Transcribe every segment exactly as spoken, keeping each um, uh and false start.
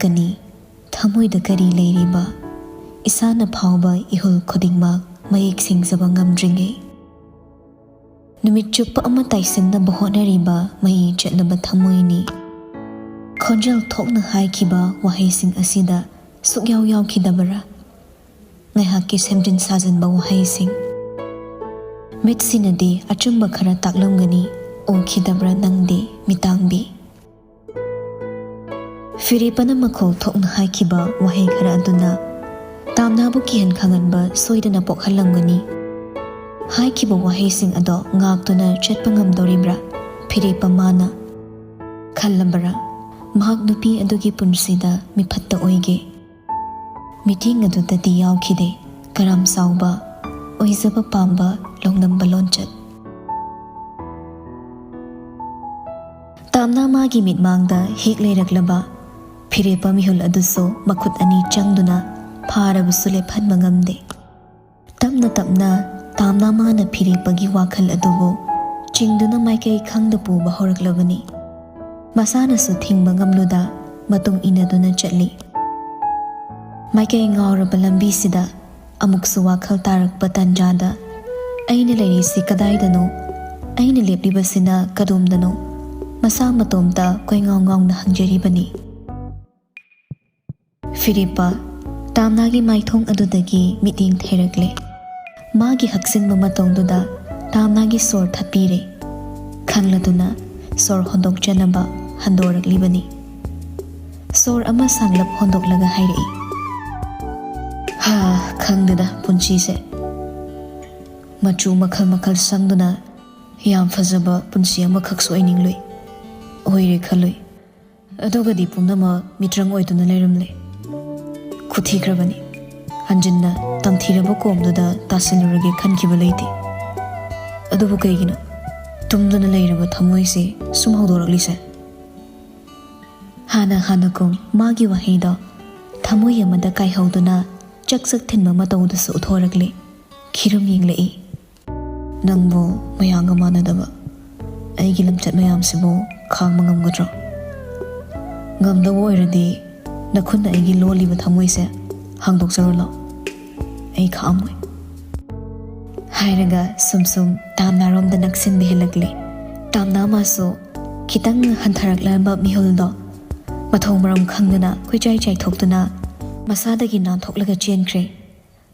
ꯀꯅꯤ, ꯊꯃꯣꯏꯗ ꯀꯔꯤ ꯂꯩꯔꯤꯕ? ꯏꯁꯥꯅ ꯐꯥꯎꯕ ꯏꯍꯨꯜ ꯈꯨꯗꯤꯡꯃꯛ ꯃꯌꯦꯛ ꯁꯦꯡꯖꯕ ꯉꯝꯗ꯭ꯔꯤꯉꯩ꯫ ꯅꯨꯃꯤꯠ ꯆꯨꯞꯄ ꯑꯃ ꯇꯥꯏꯁꯤꯟꯅꯕ ꯍꯣꯠꯅꯔꯤꯕ ꯃꯌꯤ ꯆꯠꯂꯕ ꯊꯃꯣꯏꯅꯤ꯫ ꯈꯣꯟꯖꯦꯜ ꯊꯣꯛꯅ ꯍꯥꯏꯈꯤꯕ ꯋꯥꯍꯩꯁꯤꯡ ꯑꯁꯤꯗ ꯁꯨꯛꯌꯥꯎ ꯌꯥꯎꯈꯤꯗꯕꯔꯥ? ꯉꯥꯏꯍꯥꯛꯀꯤ ꯁꯦꯝꯖꯤꯟ ꯁꯥꯖꯤꯟꯕ ꯋꯥꯍꯩꯁꯤꯡ꯫ ꯃꯤꯠꯁꯤꯅꯗꯤ ꯑꯆꯨꯝꯕ ꯈꯔ ꯇꯥꯛꯂꯝꯒꯅꯤ, ꯎꯈꯤꯗꯕ꯭ꯔꯥ ꯅꯪꯗꯤ, ꯃꯤꯇꯥꯡꯕꯤ? ꯐꯤꯔꯦꯞꯄꯅ ꯃꯈꯣꯜ ꯊꯣꯛꯅ ꯍꯥꯏꯈꯤꯕ ꯋꯥꯍꯩ ꯈꯔ ꯑꯗꯨꯅ ꯇꯥꯝꯅꯥꯕꯨ ꯀꯤꯍꯟ ꯈꯪꯍꯟꯕ ꯁꯣꯏꯗꯅ ꯄꯣꯛꯍꯜꯂꯝꯒꯅꯤ꯫ ꯍꯥꯏꯈꯤꯕ ꯋꯥꯍꯩꯁꯤꯡ ꯑꯗꯣ ꯉꯥꯛꯇꯨꯅ ꯆꯠꯄ ꯉꯝꯗꯧꯔꯤꯕ꯭ꯔꯥ ꯐꯤꯔꯦꯞꯄ ꯃꯥꯅ? ꯈꯜꯂꯕꯔꯥ, ꯃꯍꯥꯛ ꯅꯨꯄꯤ ꯑꯗꯨꯒꯤ ꯄꯨꯟꯁꯤꯗ ꯃꯤꯐꯠꯇ ꯑꯣꯏꯒꯦ? ꯃꯤꯇꯤꯡ ꯑꯗꯨꯗꯗꯤ ꯌꯥꯎꯈꯤꯗꯦ꯫ ꯀꯔꯥꯝ ꯆꯥꯎꯕ, ꯑꯣꯏꯖꯕ ꯄꯥꯝꯕ, ꯂꯧꯅꯝꯕ ꯂꯣꯟꯆꯠ꯫ ꯇꯥꯝꯅ ꯃꯥꯒꯤ ꯃꯤꯠꯃꯥꯡꯗ ꯍꯦꯛ ꯂꯩꯔꯛꯂꯕ ꯐꯤꯔꯦꯞꯄ ꯃꯤꯍꯨꯜ ꯑꯗꯨꯁꯨ ꯃꯈꯨꯠ ꯑꯅꯤ ꯆꯪꯗꯨꯅ ꯐꯥꯔꯕꯁꯨ ꯂꯦꯞꯍꯟꯕ ꯉꯝꯗꯦ꯫ ꯇꯞꯅ ꯇꯞꯅ ꯇꯥꯝꯅ ꯃꯥꯅ ꯐꯤꯔꯦꯞꯄꯒꯤ ꯋꯥꯈꯜ ꯑꯗꯨꯕꯨ ꯆꯤꯡꯗꯨꯅ ꯃꯥꯏꯀꯩ ꯈꯪꯗ ꯄꯨꯕ ꯍꯧꯔꯛꯂꯕꯅꯤ꯫ ꯃꯁꯥꯅꯁꯨ ꯊꯤꯡꯕ ꯉꯝꯂꯨꯗ ꯃꯇꯨꯡ ꯏꯟꯅꯗꯨꯅ ꯆꯠꯂꯤ꯫ ꯃꯥꯏꯀꯩ ꯉꯥꯎꯔꯕ ꯂꯝꯕꯤꯁꯤꯗ ꯑꯃꯨꯛꯁꯨ ꯋꯥꯈꯜ ꯇꯥꯔꯛꯄ ꯇꯥꯟꯖꯥꯗ, "ꯑꯩꯅ ꯂꯩꯔꯤꯁꯤ ꯀꯗꯥꯏꯗꯅꯣ? ꯑꯩꯅ ꯂꯦꯞꯂꯤꯕꯁꯤꯅ ꯀꯗꯣꯝꯗꯅꯣ?" ꯃꯁꯥ ꯃꯇꯣꯝꯇ ꯀꯣꯏꯉꯥꯎ ꯉꯥꯎꯅ ꯍꯪꯖꯔꯤꯕꯅꯤ꯫ ꯐꯤꯔꯦꯞꯄ ꯇꯥꯝꯅꯥꯒꯤ ꯃꯥꯏꯊꯣꯡ ꯑꯗꯨꯗꯒꯤ ꯃꯤꯠꯌꯦꯡ ꯊꯩꯔꯛꯂꯦ꯫ ꯃꯥꯒꯤ ꯍꯛꯆꯤꯟꯕ ꯃꯇꯧꯗꯨꯗ ꯇꯥꯝꯅꯥꯒꯤ ꯁꯣꯔ ꯊꯠꯄꯤꯔꯦ꯫ ꯈꯪꯂꯗꯨꯅ ꯁꯣꯔ ꯍꯣꯟꯗꯣꯛꯆꯅꯕ ꯍꯟꯗꯣꯔꯛꯂꯤꯕꯅꯤ꯫ ꯁꯣꯔ ꯑꯃ ꯁꯥꯡꯂꯞ ꯍꯣꯟꯗꯣꯛꯂꯒ ꯍꯥꯏꯔꯛꯏ, "ꯍꯥ, ꯈꯪꯗꯦꯗ ꯄꯨꯟꯁꯤꯁꯦ꯫ ꯃꯆꯨ ꯃꯈꯜ ꯃꯈꯜ ꯁꯪꯗꯨꯅ ꯌꯥꯝ ꯐꯖꯕ ꯄꯨꯟꯁꯤ ꯑꯃꯈꯛꯁꯨ ꯑꯣꯏꯅꯤꯡꯂꯨꯏ, ꯑꯣꯏꯔꯦ ꯈꯜꯂꯨꯏ꯫ ꯑꯗꯨꯒꯗꯤ ꯄꯨꯝꯅꯃꯛ ꯃꯤꯇ꯭ꯔꯪ ꯑꯣꯏꯗꯨꯅ ꯂꯩꯔꯝꯂꯦ꯫ ꯈꯨꯊꯤꯈ꯭ꯔꯕꯅꯤ꯫ ꯍꯟꯖꯤꯟꯅ ꯇꯝꯊꯤꯔꯕ ꯀꯣꯝꯗꯨꯗ ꯇꯥꯁꯤꯜꯂꯨꯔꯒꯦ ꯈꯟꯈꯤꯕ ꯂꯩꯇꯦ꯫ ꯑꯗꯨꯕꯨ ꯀꯩꯒꯤꯅꯣ ꯇꯨꯝꯗꯨꯅ ꯂꯩꯔꯕ ꯊꯃꯣꯏꯁꯦ ꯁꯨꯝ ꯍꯧꯗꯣꯔꯛꯂꯤꯁꯦ?" ꯍꯥꯟꯅ ꯍꯥꯟꯅꯒꯨꯝ ꯃꯥꯒꯤ ꯋꯥꯍꯩꯗꯣ ꯊꯃꯣꯏ ꯑꯃꯗ ꯀꯥꯏꯍꯧꯗꯨꯅ ꯆꯛ ꯆꯛ ꯊꯤꯟꯕ ꯃꯇꯧꯗꯨꯁꯨ ꯎꯠꯊꯣꯔꯛꯂꯦ꯫ ꯈꯤꯔꯨꯝ ꯌꯦꯡꯂꯛꯏ꯫ "ꯅꯪꯕꯨ ꯃꯌꯥꯝꯒ ꯃꯥꯟꯅꯗꯕ ꯑꯩꯒꯤ ꯂꯝꯆꯠ ꯃꯌꯥꯝꯁꯤꯕꯨ ꯈꯥꯡꯕ ꯉꯝꯒꯗ꯭ꯔꯣ? ꯉꯝꯗꯕ ꯑꯣꯏꯔꯗꯤ ꯅꯈꯨꯠꯅ ꯑꯩꯒꯤ ꯂꯣꯜꯂꯤꯕ ꯊꯃꯣꯏꯁꯦ ꯍꯥꯡꯗꯣꯛꯆꯔꯨ ꯂꯥꯎ, ꯑꯩ ꯈꯥꯛꯑꯝꯃꯣꯏ," ꯍꯥꯏꯔꯒ ꯁꯨꯝ ꯁꯨꯝ ꯇꯥꯝꯅꯥꯔꯣꯝꯗ ꯅꯛꯁꯤꯟꯕ ꯍꯦꯜꯂꯛꯂꯦ꯫ ꯇꯥꯝꯅꯥ ꯃꯥꯁꯨ ꯈꯤꯇꯪ ꯍꯟꯊꯔꯛꯂꯕ ꯃꯤꯍꯨꯜꯗꯣ ꯃꯊꯣꯡ ꯃꯔꯝ ꯈꯪꯗꯅ ꯀꯣꯏꯆꯥꯏ ꯆꯥꯏꯊꯣꯛꯇꯨꯅ ꯃꯁꯥꯗꯒꯤ ꯅꯥꯟꯊꯣꯛꯂꯒ ꯆꯦꯟꯈ꯭ꯔꯦ꯫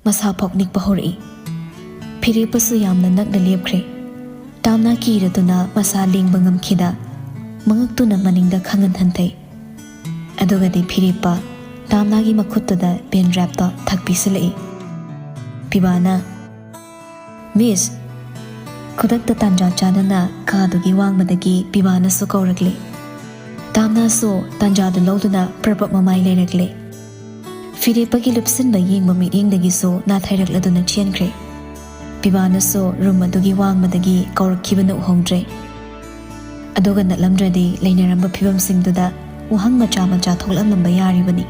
ꯃꯁꯥ ꯐꯥꯎ ꯅꯤꯛꯄ ꯍꯧꯔꯛꯏ꯫ ꯐꯤꯔꯦꯞꯄꯁꯨ ꯌꯥꯝꯅ ꯅꯛꯅ ꯂꯦꯞꯈ꯭ꯔꯦ꯫ ꯇꯥꯝꯅꯥ ꯀꯤꯔꯗꯨꯅ ꯃꯁꯥ ꯂꯦꯡꯕ ꯉꯝꯈꯤꯗ ꯃꯉꯛꯇꯨꯅ ꯃꯅꯤꯡꯗ ꯈꯪꯍꯟ ꯍꯟꯊꯩ꯫ ꯑꯗꯨꯒꯗꯤ ꯐꯤꯔꯦꯞꯄ ꯇꯥꯝꯅꯥꯒꯤ ꯃꯈꯨꯠꯇꯨꯗ ꯕꯦꯟ ꯔꯦꯞꯇꯣ ꯊꯛ ꯄꯤꯁꯤꯜꯂꯛꯏ꯫ ꯄꯤꯕꯥꯅ, "ꯃꯤꯁ!" ꯈꯨꯗꯛꯇ ꯇꯥꯟꯖꯥ ꯆꯥꯅꯅ ꯀꯥꯗꯨꯒꯤ ꯋꯥꯡꯃꯗꯒꯤ ꯄꯤꯕꯥꯅꯁꯨ ꯀꯧꯔꯛꯂꯦ꯫ ꯇꯥꯝꯅꯥꯁꯨ ꯇꯥꯟꯖꯥꯗꯨ ꯂꯧꯗꯨꯅ ꯄ꯭ꯔꯞ ꯄ꯭ꯔꯞ ꯃꯃꯥꯏ ꯂꯩꯔꯛꯂꯦ꯫ ꯐꯤꯔꯦꯞꯄꯒꯤ ꯂꯨꯞꯁꯤꯟꯕ ꯌꯦꯡꯕ ꯃꯤꯠꯌꯦꯡꯗꯒꯤꯁꯨ ꯅꯥꯊꯩꯔꯛꯂꯗꯨꯅ ꯆꯦꯟꯈ꯭ꯔꯦ꯫ ꯄꯤꯕꯥꯅꯁꯨ ꯔꯨꯝ ꯑꯗꯨꯒꯤ ꯋꯥꯡꯃꯗꯒꯤ ꯀꯧꯔꯛꯈꯤꯕꯅ ꯎꯍꯧꯗ꯭ꯔꯦ꯫ ꯑꯗꯨꯒ ꯅꯠꯂꯝꯗ꯭ꯔꯗꯤ ꯂꯩꯅꯔꯝꯕ ꯐꯤꯕꯝꯁꯤꯡꯗꯨꯗ ꯋꯥꯍꯪ ꯃꯆꯥ ꯃꯆꯥ ꯊꯣꯛꯂꯝꯂꯝꯕ ꯌꯥꯔꯤꯕꯅꯤ꯫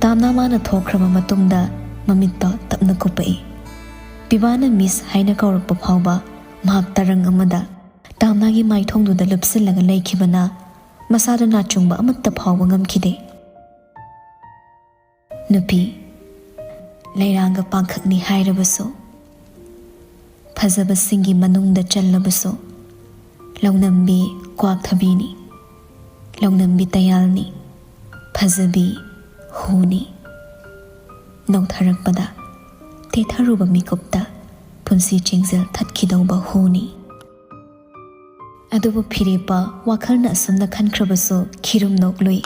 ꯇꯥꯝꯅꯥ ꯃꯥꯅ ꯊꯣꯛꯈ꯭ꯔꯕ ꯃꯇꯨꯡꯗ ꯃꯃꯤꯠꯇꯣ ꯇꯞꯅ ꯀꯨꯞꯄꯛꯏ꯫ ꯄꯤꯕꯥꯅ ꯃꯤꯁ ꯍꯥꯏꯅ ꯀꯧꯔꯛꯄ ꯐꯥꯎꯕ ꯃꯍꯥꯛ ꯇꯔꯪ ꯑꯃꯗ ꯇꯥꯝꯅꯥꯒꯤ ꯃꯥꯏꯊꯣꯡꯗꯨꯗ ꯂꯨꯞꯁꯤꯜꯂꯒ ꯂꯩꯈꯤꯕꯅ ꯃꯁꯥꯗ ꯅꯥꯆꯨꯡꯕ ꯑꯃꯠꯇ ꯐꯥꯎꯕ ꯉꯝꯈꯤꯗꯦ꯫ ꯅꯨꯄꯤ, ꯂꯩꯔꯥꯡꯒ ꯄꯥꯡꯈꯛꯅꯤ ꯍꯥꯏꯔꯕꯁꯨ, ꯐꯖꯕꯁꯤꯡꯒꯤ ꯃꯅꯨꯡꯗ ꯆꯜꯂꯕꯁꯨ, ꯂꯧꯅꯝꯕꯤ ꯀ꯭ꯋꯥꯛꯊꯕꯤꯅꯤ, ꯂꯧꯅꯝꯕꯤ ꯇꯌꯥꯜꯅꯤ, ꯐꯖꯕꯤ ꯍꯨꯅꯤ꯫ ꯅꯧꯊꯔꯛꯄꯗ ꯇꯦꯊꯔꯨꯕ ꯃꯤꯀꯨꯞꯇ ꯄꯨꯟꯁꯤ ꯆꯦꯡꯖꯦꯜ ꯊꯠꯈꯤꯗꯧꯕ ꯍꯨꯅꯤ꯫ ꯑꯗꯨꯕꯨ ꯐꯤꯔꯦꯞꯄ ꯋꯥꯈꯜꯅ ꯑꯁꯨꯝꯅ ꯈꯟꯈ꯭ꯔꯕꯁꯨ ꯈꯤꯔꯨꯝ ꯅꯣꯛꯂꯨꯏ꯫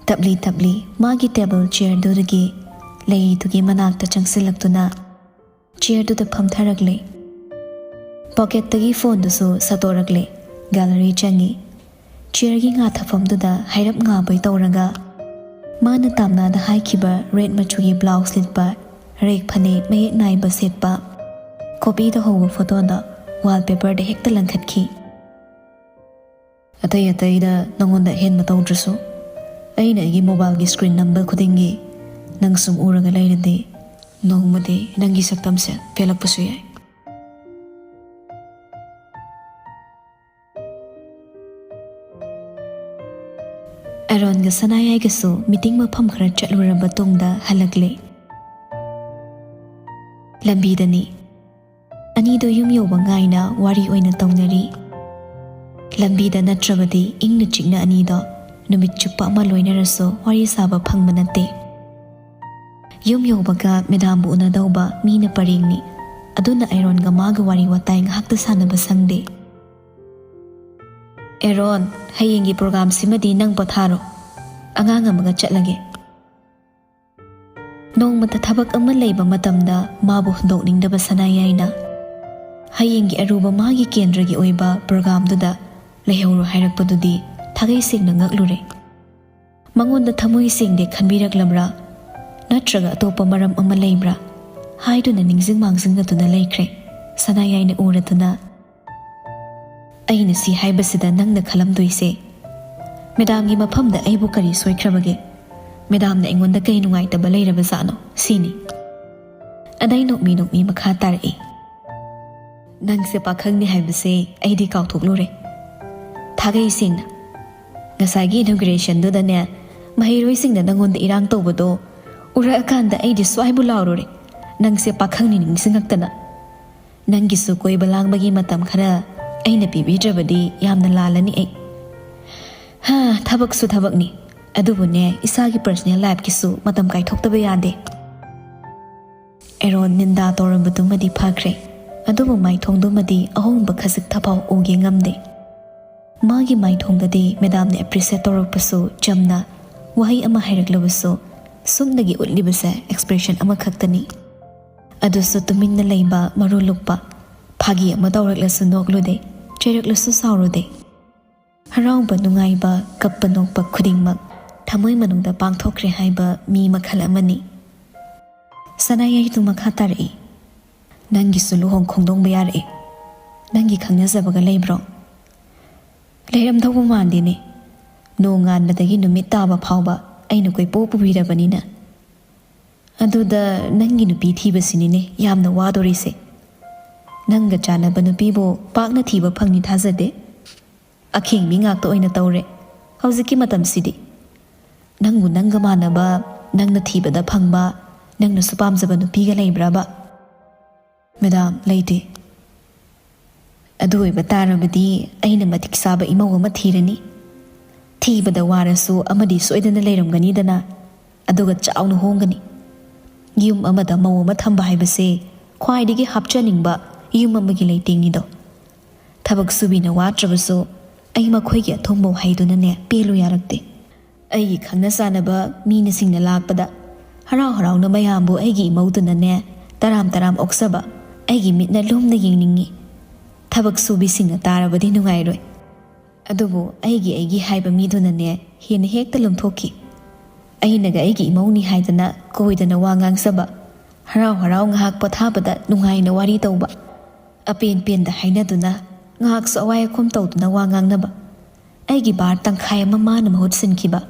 ꯇꯞꯂꯤ ꯇꯞꯂꯤ ꯃꯥꯒꯤ ꯇꯦꯕꯜ ꯆꯤꯌꯔꯗꯨꯗꯒꯤ ꯂꯩꯗꯨꯒꯤ ꯃꯅꯥꯛꯇ ꯆꯪꯁꯤꯜꯂꯛꯇꯨꯅ ꯆꯤꯌꯔꯗꯨꯗ ꯐꯝꯊꯔꯛꯂꯦ꯫ ꯄꯣꯀꯦꯠꯇꯒꯤ ꯐꯣꯟꯗꯨꯁꯨ ꯁꯠꯇꯣꯔꯛꯂꯦ꯫ ꯒꯦꯂꯔꯤ ꯆꯪꯉꯤ꯫ ꯆꯤꯌꯔꯒꯤ ꯉꯥꯊꯐꯝꯗꯨꯗ ꯍꯥꯏꯔꯞ ꯉꯥꯕꯣꯏ ꯇꯧꯔꯒ ꯃꯥꯅ ꯇꯥꯝꯅꯥꯗ ꯍꯥꯏꯈꯤꯕ ꯔꯦꯗ ꯃꯆꯨꯒꯤ ꯕ꯭ꯂꯥꯎꯁ ꯂꯤꯠꯄ, ꯔꯦꯛ ꯐꯅꯦꯛ ꯃꯌꯦꯛ ꯅꯥꯏꯕ ꯁꯦꯠꯄ, ꯀꯣꯕꯤꯗ ꯍꯧꯕ ꯐꯣꯇꯣꯗꯣ ꯋꯥꯜꯄꯦꯄꯔꯗ ꯍꯦꯛꯇ ꯂꯪꯈꯠꯈꯤ꯫ "ꯑꯇꯩ ꯑꯇꯩꯗ ꯅꯉꯣꯟꯗ ꯑꯍꯦꯟꯕ ꯇꯧꯗ꯭ꯔꯁꯨ, ꯑꯩꯅ ꯑꯩꯒꯤ ꯃꯣꯕꯥꯏꯜꯒꯤ ꯁ꯭ꯀ꯭ꯔꯤꯟ ꯅꯝꯕ ꯈꯨꯗꯤꯡꯒꯤ ꯅꯪ ꯁꯨꯝ ꯎꯔꯒ ꯂꯩꯔꯗꯤ ꯅꯣꯡꯃꯗꯤ ꯅꯪꯒꯤ ꯁꯛꯇꯝꯁꯦ ꯄꯦꯜꯂꯛꯄꯁꯨ ꯌꯥꯏ꯫" ꯑꯦꯔꯣꯟꯒ ꯁꯅꯥꯌꯥꯏꯒꯁꯨ ꯃꯤꯇꯤꯡ ꯃꯐꯝ ꯈꯔ ꯆꯠꯂꯨꯔꯕ ꯇꯨꯡꯗ ꯍꯜꯂꯛꯂꯦ꯫ ꯂꯝꯕꯤꯗꯅꯤ꯫ ꯑꯅꯤꯗꯣ ꯌꯨꯝ ꯌꯧꯕ ꯉꯥꯏꯅ ꯋꯥꯔꯤ ꯑꯣꯏꯅ ꯇꯧꯅꯔꯤ꯫ ꯂꯝꯕꯤꯗ ꯅꯠꯇ꯭ꯔꯕꯗꯤ ꯏꯪꯅ ꯆꯤꯛꯅ ꯑꯅꯤꯗꯣ ꯅꯨꯃꯤꯠ ꯆꯨꯞꯄ ꯑꯃ ꯂꯣꯏꯅꯔꯁꯨ ꯋꯥꯔꯤ ꯁꯥꯕ ꯐꯪꯕ ꯅꯠꯇꯦ꯫ ꯌꯨꯝ ꯌꯧꯕꯒ ꯃꯦꯗꯥꯝꯕꯨ ꯎꯅꯗꯧꯕ ꯃꯤꯅ ꯄꯔꯦꯡꯅꯤ꯫ ꯑꯗꯨꯅ ꯑꯦꯔꯣꯟꯒ ꯃꯥꯒ ꯋꯥꯔꯤ ꯋꯥꯇꯥꯏ ꯉꯥꯏꯍꯥꯛꯇ ꯁꯥꯟꯅꯕ ꯁꯪꯗꯦ꯫ "ꯑꯦꯔꯣꯟ, ꯍꯌꯦꯡꯒꯤ ꯄ꯭ꯔꯣꯒꯥꯝꯁꯤꯃꯗꯤ ꯅꯪ ꯄꯣꯊꯥꯔꯣ꯫ ꯑꯉꯥꯡ ꯑꯃꯒ ꯆꯠꯂꯒꯦ꯫" ꯅꯣꯡꯃꯇ ꯊꯕꯛ ꯑꯃ ꯂꯩꯕ ꯃꯇꯝꯗ ꯃꯥꯕꯨ ꯍꯨꯟꯗꯣꯛꯅꯤꯡꯗꯕ ꯁꯅꯥꯌꯥꯏꯅ ꯍꯌꯦꯡꯒꯤ ꯑꯔꯨꯕ ꯃꯥꯒꯤ ꯀꯦꯟꯗ꯭ꯔꯒꯤ ꯑꯣꯏꯕ ꯄ꯭ꯔꯣꯒꯥꯝꯗꯨꯗ ꯂꯩꯍꯧꯔꯣ ꯍꯥꯏꯔꯛꯄꯗꯨꯗꯤ ꯊꯥꯒꯩ ꯁꯦꯡꯅ ꯉꯛꯂꯨꯔꯦ꯫ ꯃꯉꯣꯟꯗ ꯊꯃꯣꯏ ꯁꯦꯡꯗꯦ ꯈꯟꯕꯤꯔꯛꯂꯕ꯭ꯔꯥ? ꯅꯠꯇ꯭ꯔꯒ ꯑꯇꯣꯞꯄ ꯃꯔꯝ ꯑꯃ ꯂꯩꯕ꯭ꯔꯥ? ꯍꯥꯏꯗꯨꯅ ꯅꯤꯡꯁꯤꯡ ꯃꯥꯡꯖꯤꯡꯅꯗꯨꯅ ꯂꯩꯈ꯭ꯔꯦ꯫ ꯁꯅꯥꯌꯥꯏꯅ ꯎꯔꯗꯨꯅ, "ꯑꯩꯅ ꯁꯤ ꯍꯥꯏꯕꯁꯤꯗ ꯅꯪꯅ ꯈꯜꯂꯝꯗꯣꯏꯁꯦ, ꯃꯦꯗꯥꯝꯒꯤ ꯃꯐꯝꯗ ꯑꯩꯕꯨ ꯀꯔꯤ ꯁꯣꯏꯈ꯭ꯔꯕꯒꯦ? ꯃꯦꯗꯥꯝꯅ ꯑꯩꯉꯣꯟꯗ ꯀꯩ ꯅꯨꯡꯉꯥꯏꯇꯕ ꯂꯩꯔꯕꯖꯥꯠꯅꯣ?" ꯁꯤꯅꯤ꯫ ꯑꯗꯩ ꯅꯣꯛꯃꯤ ꯅꯣꯛꯃꯤ ꯃꯈꯥ ꯇꯥꯔꯛꯏ, "ꯅꯪꯁꯦ ꯄꯥꯈꯪꯅꯤ ꯍꯥꯏꯕꯁꯦ ꯑꯩꯗꯤ ꯀꯥꯎꯊꯣꯛꯂꯨꯔꯦ꯫ ꯊꯥꯒꯩ ꯁꯦꯡꯅ, ꯉꯁꯥꯏꯒꯤ ꯏꯅꯣꯒ꯭ꯔꯦꯁꯟꯗꯨꯗꯅꯦ, ꯃꯍꯩꯔꯣꯏꯁꯤꯡꯅ ꯅꯪꯉꯣꯟꯗ ꯏꯔꯥꯡ ꯇꯧꯕꯗꯣ ꯎꯔꯛꯑꯀꯥꯟꯗ ꯑꯩꯗꯤ ꯁ꯭ꯋꯥꯏꯕꯨ ꯂꯥꯎꯔꯨꯔꯦ꯫ ꯅꯪꯁꯦ ꯄꯥꯈꯪꯅꯤ ꯅꯤꯡꯁꯤꯡꯉꯛꯇꯅ꯫ ꯅꯪꯒꯤꯁꯨ ꯀꯣꯏꯕ ꯂꯥꯡꯕꯒꯤ ꯃꯇꯝ ꯈꯔ ꯑꯩꯅ ꯄꯤꯕꯤꯗ꯭ꯔꯕꯗꯤ ꯌꯥꯝꯅ ꯂꯥꯜꯂꯅꯤ ꯑꯩ꯫ ꯍꯥ, ꯊꯕꯛꯁꯨ ꯊꯕꯛꯅꯤ, ꯑꯗꯨꯕꯨꯅꯦ, ꯏꯁꯥꯒꯤ ꯄꯔꯁꯅꯦꯜ ꯂꯥꯏꯐꯀꯤꯁꯨ ꯃꯇꯝ ꯀꯥꯏꯊꯣꯛꯇꯕ ꯌꯥꯗꯦ꯫" ꯑꯦꯔꯣꯟ ꯅꯤꯟꯗꯥ ꯇꯧꯔꯝꯕꯗꯨꯃꯗꯤ ꯐꯈ꯭ꯔꯦ, ꯑꯗꯨꯕꯨ ꯃꯥꯏꯊꯣꯡꯗꯨꯃꯗꯤ ꯑꯍꯣꯡꯕ ꯈꯖꯤꯛ ꯊꯐꯥꯎ ꯎꯒꯦ ꯉꯝꯗꯦ꯫ ꯃꯥꯒꯤ ꯃꯥꯏꯊꯣꯡꯗꯗꯤ ꯃꯦꯗꯥꯝꯅ ꯑꯦꯄ꯭ꯔꯤꯁꯤꯌꯦꯠ ꯇꯧꯔꯛꯄꯁꯨ ꯆꯝꯅ, ꯋꯥꯍꯩ ꯑꯃ ꯍꯥꯏꯔꯛꯂꯕꯁꯨ ꯁꯨꯞꯅꯒꯤ ꯎꯠꯂꯤꯕꯁꯦ ꯑꯦꯛꯁꯄ꯭ꯔꯦꯁꯟ ꯑꯃꯈꯛꯇꯅꯤ꯫ ꯑꯗꯨꯁꯨ ꯇꯨꯃꯤꯟꯅ ꯂꯩꯕ, ꯃꯔꯨ ꯂꯨꯛꯄ, ꯐꯥꯒꯤ ꯑꯃ ꯇꯧꯔꯛꯂꯁꯨ ꯅꯣꯛꯂꯨꯗꯦ, ꯆꯩꯔꯛꯂꯁꯨ ꯁꯥꯎꯔꯨꯗꯦ꯫ ꯍꯔꯥꯎꯕ, ꯅꯨꯡꯉꯥꯏꯕ, ꯀꯞꯄ ꯅꯣꯛꯄ ꯈꯨꯗꯤꯡꯃꯛ ꯊꯃꯣꯏ ꯃꯅꯨꯡꯗ ꯄꯥꯡꯊꯣꯛꯈ꯭ꯔꯦ ꯍꯥꯏꯕ ꯃꯤ ꯃꯈꯜ ꯑꯃꯅꯤ꯫ ꯁꯅꯥꯌꯥꯏꯗꯨ ꯃꯈꯥ ꯇꯥꯔꯛꯏ, "ꯅꯪꯒꯤꯁꯨ ꯂꯨꯍꯣꯡ ꯈꯣꯡꯗꯣꯡꯕ ꯌꯥꯔꯛꯑꯦ꯫ ꯅꯪꯒꯤ ꯈꯪꯅꯖꯕꯒ ꯂꯩꯕ꯭ꯔꯣ?" "ꯂꯩꯔꯝꯗꯧꯕ ꯃꯥꯟꯗꯦꯅꯦ꯫ ꯅꯣꯡꯉꯥꯟꯕꯗꯒꯤ ꯅꯨꯃꯤꯠ ꯇꯥꯕ ꯐꯥꯎꯕ ꯑꯩꯅ ꯀꯣꯏꯄꯨ ꯄꯨꯕꯤꯔꯕꯅꯤꯅ꯫ ꯑꯗꯨꯗ ꯅꯪꯒꯤ ꯅꯨꯄꯤ ꯊꯤꯕꯁꯤꯅꯤꯅꯦ ꯌꯥꯝꯅ ꯋꯥꯗꯣꯔꯤꯁꯦ꯫ ꯅꯪꯒ ꯆꯥꯟꯅꯕ ꯅꯨꯄꯤꯕꯨ ꯄꯥꯛꯅ ꯊꯤꯕ ꯐꯪꯅꯤ ꯊꯥꯖꯗꯦ꯫ ꯑꯈꯦꯡꯕꯤ ꯉꯥꯛꯇ ꯑꯣꯏꯅ ꯇꯧꯔꯦ꯫ ꯍꯧꯖꯤꯛꯀꯤ ꯃꯇꯝꯁꯤꯗꯤ꯫ ꯅꯪꯕꯨ ꯅꯪꯒ ꯃꯥꯟꯅꯕ, ꯅꯪꯅ ꯊꯤꯕꯗ ꯐꯪꯕ, ꯅꯪꯅꯁꯨ ꯄꯥꯝꯖꯕ ꯅꯨꯄꯤꯒ ꯂꯩꯕ꯭ꯔꯕ? ꯃꯦꯗꯥꯝ, ꯂꯩꯇꯦ꯫ ꯑꯗꯨ ꯑꯣꯏꯕ ꯇꯥꯔꯕꯗꯤ ꯑꯩꯅ ꯃꯇꯤꯛ ꯆꯥꯕ ꯏꯃꯧ ꯑꯃ ꯊꯤꯔꯅꯤ꯫ ꯊꯤꯕꯗ ꯋꯥꯔꯁꯨ ꯑꯃꯗꯤ ꯁꯣꯏꯗꯅ ꯂꯩꯔꯝꯒꯅꯤꯗꯅ, ꯑꯗꯨꯒ ꯆꯥꯎꯅ ꯍꯣꯡꯒꯅꯤ꯫ ꯌꯨꯝ ꯑꯃꯗ ꯃꯧ ꯑꯃ ꯊꯝꯕ ꯍꯥꯏꯕꯁꯦ ꯈ꯭ꯋꯥꯏꯗꯒꯤ ꯍꯥꯞꯆꯅꯤꯡꯕ ꯌꯨꯝ ꯑꯃꯒꯤ ꯂꯩꯇꯦꯡꯅꯤꯗꯣ꯫ ꯊꯕꯛ ꯁꯨꯕꯤꯅ ꯋꯥꯠꯇ꯭ꯔꯕꯁꯨ ꯑꯩ ꯃꯈꯣꯏꯒꯤ ꯑꯊꯨꯝꯕ ꯋꯥꯍꯩꯗꯨꯅꯅꯦ ꯄꯦꯜꯂꯨ ꯌꯥꯔꯛꯇꯦ꯫ ꯑꯩꯒꯤ ꯈꯪꯅ ꯆꯥꯟꯅꯕ ꯃꯤꯅꯁꯤꯡꯅ ꯂꯥꯛꯄꯗ ꯍꯔꯥꯎ ꯍꯔꯥꯎꯅ ꯃꯌꯥꯝꯕꯨ ꯑꯩꯒꯤ ꯏꯃꯧꯗꯨꯅꯅꯦ ꯇꯔꯥꯝ ꯇꯔꯥꯝ ꯑꯣꯛꯆꯕ ꯑꯩꯒꯤ ꯃꯤꯠꯅ ꯂꯨꯝꯅ ꯌꯦꯡꯅꯤꯡꯉꯤ꯫ ꯊꯕꯛ ꯁꯨꯕꯤꯁꯤꯡꯅ ꯇꯥꯔꯕꯗꯤ ꯅꯨꯡꯉꯥꯏꯔꯣꯏ꯫ ꯑꯗꯨꯕꯨ ꯑꯩꯒꯤ ꯑꯩꯒꯤ ꯍꯥꯏꯕ ꯃꯤꯗꯨꯅꯅꯦ ꯍꯦꯟꯅ ꯍꯦꯛꯇ ꯂꯨꯝꯊꯣꯛꯈꯤ꯫ ꯑꯩꯅꯒ ꯑꯩꯒꯤ ꯏꯃꯧꯅꯤ ꯍꯥꯏꯗꯅ ꯀꯣꯏꯗꯅ ꯋꯥ ꯉꯥꯡꯖꯕ, ꯍꯔꯥꯎ ꯍꯔꯥꯎ ꯉꯥꯏꯍꯥꯛ ꯄꯣꯊꯥꯕꯗ ꯅꯨꯡꯉꯥꯏꯅ ꯋꯥꯔꯤ ꯇꯧꯕ, ꯑꯄꯦꯟ ꯄꯦꯟꯗ ꯍꯥꯏꯅꯗꯨꯅ ꯉꯥꯏꯍꯥꯛꯁꯨ ꯑꯋꯥꯏ ꯑꯈꯨꯝ ꯇꯧꯗꯨꯅ ꯋꯥ ꯉꯥꯡꯅꯕ꯫ ꯑꯩꯒꯤ ꯚꯥꯔ ꯇꯪꯈꯥꯏ ꯑꯃ ꯃꯥꯅ ꯃꯍꯨꯠ ꯁꯤꯟꯈꯤꯕ꯫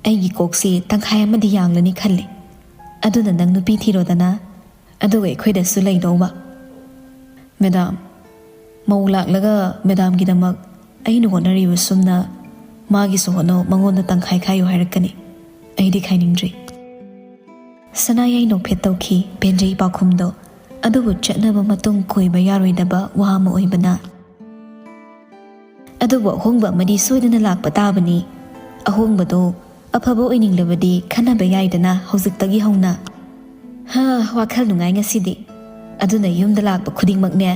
ꯑꯩꯒꯤ ꯀꯣꯛꯁꯤ ꯇꯪꯈꯥꯏ ꯑꯃꯗꯤ ꯌꯥꯡꯂꯅꯤ ꯈꯜꯂꯤ꯫ ꯑꯗꯨꯅ ꯅꯪ ꯅꯨꯄꯤ ꯊꯤꯔꯣꯗꯅ, ꯑꯗꯨꯒ ꯑꯩꯈꯣꯏꯗꯁꯨ ꯂꯩꯗꯧꯕ꯫ ꯃꯦꯗꯥꯝ, ꯃꯧ ꯂꯥꯛꯂꯒ ꯃꯦꯗꯥꯝꯒꯤꯗꯃꯛ ꯑꯩꯅ ꯍꯣꯠꯅꯔꯤꯕ ꯁꯨꯝꯅ ꯃꯥꯒꯤꯁꯨ ꯍꯣꯠꯅꯧ, ꯃꯉꯣꯟꯗ ꯇꯪꯈꯥꯏ ꯈꯥꯏꯌꯨ ꯍꯥꯏꯔꯛꯀꯅꯤ꯫ ꯑꯩꯗꯤ ꯈꯥꯏꯅꯤꯡꯗ꯭ꯔꯤ꯫ ꯁꯅꯥꯌꯥꯏ ꯅꯣꯛꯐꯦꯠ ꯇꯧꯈꯤ꯫ ꯄꯦꯟꯖꯩ ꯄꯥꯎꯈꯨꯝꯗꯣ꯫ ꯑꯗꯨꯕꯨ ꯆꯠꯅꯕ ꯃꯇꯨꯡ ꯀꯣꯏꯕ ꯌꯥꯔꯣꯏꯗꯕ ꯋꯥ ꯑꯃ ꯑꯣꯏꯕꯅ꯫ ꯑꯗꯨꯕꯨ ꯑꯍꯣꯡꯕ ꯑꯃꯗꯤ ꯁꯣꯏꯗꯅ ꯂꯥꯛꯄ ꯇꯥꯕꯅꯤ꯫ ꯑꯍꯣꯡꯕꯗꯣ ꯑꯐꯕ ꯑꯣꯏꯅꯤꯡꯂꯕꯗꯤ ꯈꯟꯅꯕ ꯌꯥꯏꯗꯅ ꯍꯧꯖꯤꯛꯇꯒꯤ ꯍꯧꯅ꯫ ꯍꯥ, ꯋꯥꯈꯜ ꯅꯨꯡꯉꯥꯏ ꯉꯁꯤꯗꯤ꯫ ꯑꯗꯨꯅ ꯌꯨꯝꯗ ꯂꯥꯛꯄ ꯈꯨꯗꯤꯡꯃꯛꯅꯦ,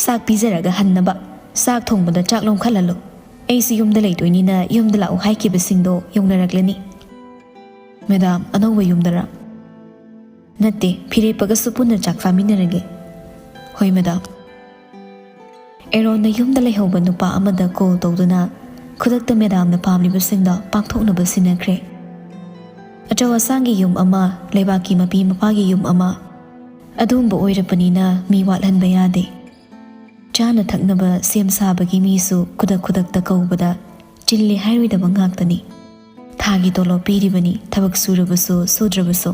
ꯆꯥꯛ ꯄꯤꯖꯔꯒ ꯍꯟꯅꯕ꯫ ꯆꯥꯛ ꯊꯣꯡꯕꯗ ꯆꯥꯛ ꯂꯣꯝꯈꯠꯍꯜꯂꯨ꯫ ꯑꯩꯁꯨ ꯌꯨꯝꯗ ꯂꯩꯗꯣꯏꯅꯤꯅ ꯌꯨꯝꯗ ꯂꯥꯛꯎ ꯍꯥꯏꯈꯤꯕꯁꯤꯡꯗꯣ ꯌꯧꯅꯔꯛꯂꯅꯤ꯫ ꯃꯦꯗꯥꯝ, ꯑꯅꯧꯕ ꯌꯨꯝꯗꯔ? ꯅꯠꯇꯦ, ꯐꯤꯔꯦꯞꯄꯒꯁꯨ ꯄꯨꯟꯅ ꯆꯥꯛ ꯆꯥꯃꯤꯟꯅꯔꯒꯦ꯫ ꯍꯣꯏ ꯃꯦꯗꯥꯝ꯫ ꯑꯦꯔꯣꯟꯅ ꯌꯨꯝꯗ ꯂꯩꯍꯧꯕ ꯅꯨꯄꯥ ꯑꯃꯗ ꯀꯣꯜ ꯇꯧꯗꯨꯅ ꯈꯨꯗꯛꯇ ꯃꯦꯗꯥꯝꯅ ꯄꯥꯝꯂꯤꯕꯁꯤꯡꯗꯣ ꯄꯥꯡꯊꯣꯛꯅꯕ ꯁꯤꯟꯅꯈ꯭ꯔꯦ꯫ ꯑꯆꯧ ꯑꯁꯥꯡꯒꯤ ꯌꯨꯝ ꯑꯃ, ꯂꯩꯕꯥꯛꯀꯤ ꯃꯄꯤ ꯃꯄꯥꯒꯤ ꯌꯨꯝ ꯑꯃ, ꯑꯗꯨꯒꯨꯝꯕ ꯑꯣꯏꯔꯕꯅꯤꯅ ꯃꯤ ꯋꯥꯠꯍꯟꯕ ꯌꯥꯗꯦ꯫ ꯆꯥꯅ ꯊꯛꯅꯕ ꯁꯦꯝ ꯁꯥꯕꯒꯤ ꯃꯤꯁꯨ ꯈꯨꯗꯛ ꯈꯨꯗꯛꯇ ꯀꯧꯕꯗ ꯆꯤꯜꯂꯦ ꯍꯥꯏꯔꯣꯏꯗꯕ ꯉꯥꯛꯇꯅꯤ꯫ ꯊꯥꯒꯤ ꯇꯣꯂꯣꯞ ꯄꯤꯔꯤꯕꯅꯤ, ꯊꯕꯛ ꯁꯨꯔꯕꯁꯨ ꯁꯨꯗ꯭ꯔꯕꯁꯨ꯫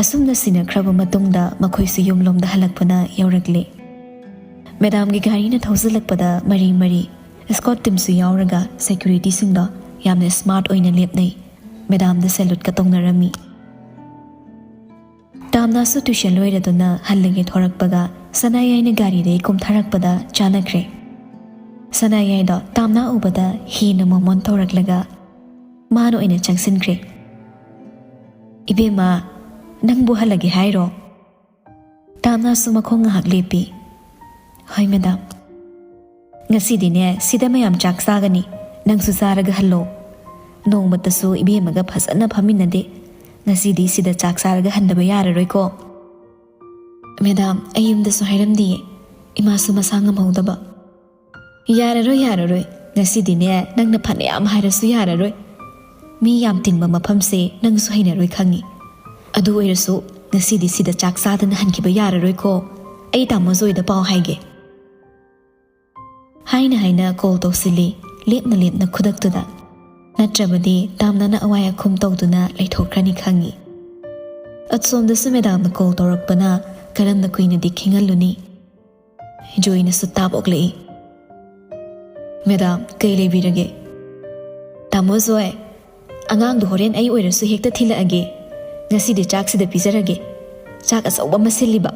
ꯑꯁꯨꯝꯅ ꯁꯤꯟꯅꯈ꯭ꯔꯕ ꯃꯇꯨꯡꯗ ꯃꯈꯣꯏꯁꯨ ꯌꯨꯝꯂꯣꯝꯗ ꯍꯜꯂꯛꯄꯅ ꯌꯧꯔꯛꯂꯦ꯫ ꯃꯦꯗꯥꯝꯒꯤ ꯒꯥꯔꯤꯅ ꯊꯧꯖꯤꯜꯂꯛꯄꯗ ꯃꯔꯤ ꯃꯔꯤ Escort teamꯁꯨ ꯌꯥꯎꯔꯒ securityꯁꯤꯡꯗꯣ ꯌꯥꯝꯅ smart ꯑꯣꯏꯅ ꯂꯦꯞꯅꯩ꯫ Madamꯗ saluteꯀ ꯇꯧꯅꯔꯝꯃꯤ꯫ ꯇꯥꯝꯅꯥꯁꯨ tuition ꯂꯣꯏꯔꯗꯨꯅ ꯍꯜꯂꯒꯦ ꯊꯣꯔꯛꯄꯒ ꯁꯅꯥꯌꯥꯏꯅ ꯒꯥꯔꯤꯗꯒꯤ ꯀꯨꯝꯊꯔꯛꯄꯗ ꯆꯥꯟꯅꯈ꯭ꯔꯦ꯫ ꯁꯅꯥꯌꯥꯏꯗꯣ ꯇꯥꯝꯅꯥ ꯎꯕꯗ ꯍꯦꯟꯅ ꯃꯣꯃꯣꯟ ꯇꯧꯔꯛꯂꯒ ꯃꯥꯅ ꯑꯣꯏꯅ ꯆꯪꯁꯤꯟꯈ꯭ꯔꯦ꯫ "ꯏꯕꯦꯝꯃ, ꯅꯪꯕꯨ ꯍꯜꯂꯒꯦ ꯍꯥꯏꯔꯣ?" ꯇꯥꯝꯅꯥꯁꯨ ꯃꯈꯣꯡ ꯉꯥꯏꯍꯥꯛ ꯂꯦꯞꯄꯤ꯫ "ꯍꯣꯏ madam꯫ ꯉꯁꯤꯗꯤꯅꯦ ꯁꯤꯗ ꯃꯌꯥꯝ ꯆꯥꯛ ꯆꯥꯒꯅꯤ, ꯅꯪꯁꯨ ꯆꯥꯔꯒ ꯍꯜꯂꯣ꯫ ꯅꯣꯡꯃꯇꯁꯨ ꯏꯕꯦꯝꯃꯒ ꯐꯖꯅ ꯐꯝꯃꯤꯟꯅꯗꯦ, ꯉꯁꯤꯗꯤ ꯁꯤꯗ ꯆꯥꯛ ꯆꯥꯔꯒ ꯍꯟꯗꯕ ꯌꯥꯔꯔꯣꯏꯀꯣ?" "Madam, ꯑꯩ ꯌꯨꯝꯗꯁꯨ ꯍꯥꯏꯔꯝꯗꯤꯌꯦ, ꯏꯃꯥꯁꯨ ꯃꯁꯥ ꯉꯝꯍꯧꯗꯕ꯫" "ꯌꯥꯔꯔꯣꯏ, ꯌꯥꯔꯔꯣꯏ, ꯉꯁꯤꯗꯤꯅꯦ ꯅꯪꯅ ꯐꯅꯌꯥꯝ ꯍꯥꯏꯔꯁꯨ ꯌꯥꯔꯔꯣꯏ꯫ ꯃꯤ ꯌꯥꯝ ꯇꯤꯟꯕ ꯃꯐꯝꯁꯦ ꯅꯪꯁꯨ ꯍꯩꯅꯔꯣꯏ ꯈꯪꯉꯤ꯫ ꯑꯗꯨ ꯑꯣꯏꯔꯁꯨ ꯉꯁꯤꯗꯤ ꯁꯤꯗ ꯆꯥꯛ ꯆꯥꯗꯅ ꯍꯟꯈꯤꯕ ꯌꯥꯔꯔꯣꯏꯀꯣ꯫ ꯑꯩ ꯇꯥꯃꯣ ꯖꯣꯏꯗ ꯄꯥꯎ ꯍꯥꯏꯒꯦ꯫" ꯍꯥꯏꯅ ꯍꯥꯏꯅ call ꯇꯧꯁꯤꯜꯂꯤ, ꯂꯦꯞꯅ ꯂꯦꯞꯅ ꯈꯨꯗꯛꯇꯨꯗ꯫ ꯅꯠꯇ꯭ꯔꯕꯗꯤ ꯇꯥꯝꯅꯥꯅ ꯑꯋꯥꯏ ꯑꯈꯨꯝ ꯇꯧꯗꯨꯅ ꯂꯩꯊꯣꯛꯈ꯭ꯔꯅꯤ ꯈꯪꯉꯤ꯫ ꯑꯁꯣꯝꯗꯁꯨ madamꯅ call ꯇꯧꯔꯛꯄꯅ ꯀꯔꯝꯅ ꯀꯨꯏꯅꯗꯤ ꯈꯤꯡꯍꯜꯂꯨꯅꯤ? ꯖꯣꯏꯅꯁꯨ ꯇꯥꯞ ꯑꯣꯛꯂꯛꯏ꯫ "Madam, ꯀꯩ ꯂꯩꯕꯤꯔꯒꯦ?" "ꯇꯥꯃꯣ ꯖꯣꯏ, ꯑꯉꯥꯡꯗꯣ ꯍꯣꯔꯦꯟ ꯑꯩ ꯑꯣꯏꯔꯁꯨ ꯍꯦꯛꯇ ꯊꯤꯜꯂꯛꯑꯒꯦ꯫ ꯉꯁꯤꯗꯤ ꯆꯥꯛꯁꯤꯗ ꯄꯤꯖꯔꯒꯦ꯫ ꯆꯥꯛ ꯑꯆꯧꯕ ꯑꯃ ꯁꯤꯜꯂꯤꯕ꯫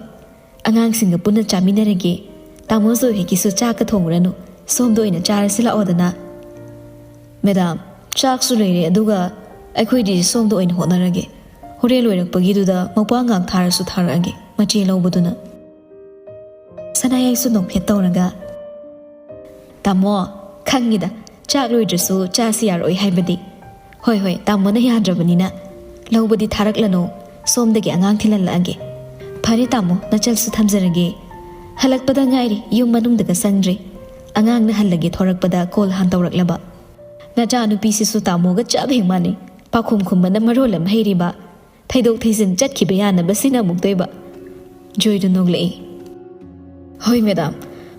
ꯑꯉꯥꯡꯁꯤꯡꯒ ꯄꯨꯟꯅ ꯆꯥꯃꯤꯟꯅꯔꯒꯦ꯫ ꯇꯥꯃꯣ ꯖꯣꯏ ꯍꯣꯏꯒꯤꯁꯨ ꯆꯥꯛꯀ ꯊꯣꯡꯉꯨꯔꯅꯨ, ꯁꯣꯝꯗ ꯑꯣꯏꯅ ꯆꯥꯔꯁꯤ ꯂꯥꯛꯑꯣꯗꯅ꯫" "Madam, ꯆꯥꯛꯁꯨ ꯂꯩꯔꯦ, ꯑꯗꯨꯒ ꯑꯩꯈꯣꯏꯗꯤ ꯁꯣꯝꯗ ꯑꯣꯏꯅ ꯍꯣꯠꯅꯔꯒꯦ꯫ ꯍꯣꯔꯦꯟ ꯂꯣꯏꯔꯛꯄꯒꯤꯗꯨꯗ ꯃꯧꯄ꯭ꯋꯥꯉꯥꯛ ꯊꯥꯔꯁꯨ ꯊꯥꯔꯛꯑꯒꯦ, ꯃꯆꯦ ꯂꯧꯕꯗꯨꯅ꯫" ꯁꯅꯥꯌꯥꯏꯁꯨ ꯅꯣꯛꯐꯦꯠ ꯇꯧꯔꯒ, "ꯇꯥꯃꯣ, ꯈꯪꯉꯤꯗ, ꯆꯥꯛ ꯂꯣꯏꯗ꯭ꯔꯁꯨ ꯆꯥꯁꯤ ꯌꯥꯔꯣꯏ ꯍꯥꯏꯕꯗꯤ꯫ ꯍꯣꯏ, ꯍꯣꯏ, ꯇꯥꯃꯣꯅ ꯌꯥꯗ꯭ꯔꯕꯅꯤꯅ ꯂꯧꯕꯗꯤ ꯊꯥꯔꯛꯂꯅꯨ, ꯁꯣꯝꯗꯒꯤ ꯑꯉꯥꯡ ꯊꯤꯜꯍꯜꯂꯛꯑꯒꯦ꯫ ꯐꯔꯦ ꯇꯥꯃꯣ, ꯅꯆꯜꯁꯨ ꯊꯝꯖꯔꯒꯦ꯫ ꯍꯜꯂꯛꯄꯗ ꯉꯥꯏꯔꯤ, ꯌꯨꯝ ꯃꯅꯨꯡꯗꯒ ꯆꯪꯗ꯭ꯔꯤ꯫ ꯑꯉꯥꯡꯅ ꯍꯜꯂꯒꯦ ꯊꯣꯔꯛꯄꯗ call ꯍꯥꯟ ꯇꯧꯔꯛꯂꯕ꯫ ꯅꯆꯥꯅꯨꯄꯤꯁꯤꯁꯨ ꯇꯥꯃꯣꯒ ꯆꯞ ꯍꯦꯛ ꯃꯥꯟꯅꯩ꯫ ꯄꯥꯈꯨꯝ ꯈꯨꯝꯕꯅ ꯃꯔꯣꯜ ꯑꯃ ꯍꯩꯔꯤꯕ, ꯊꯩꯗꯣꯛ ꯊꯩꯖꯤꯟ ꯆꯠꯈꯤꯕ ꯌꯥꯅꯕ ꯁꯤꯟ ꯑꯃꯨꯛꯇꯣꯏꯕ꯫" ꯖꯣꯏꯗꯨ ꯅꯣꯛꯂꯛꯏ꯫ "ꯍꯣꯏ madam,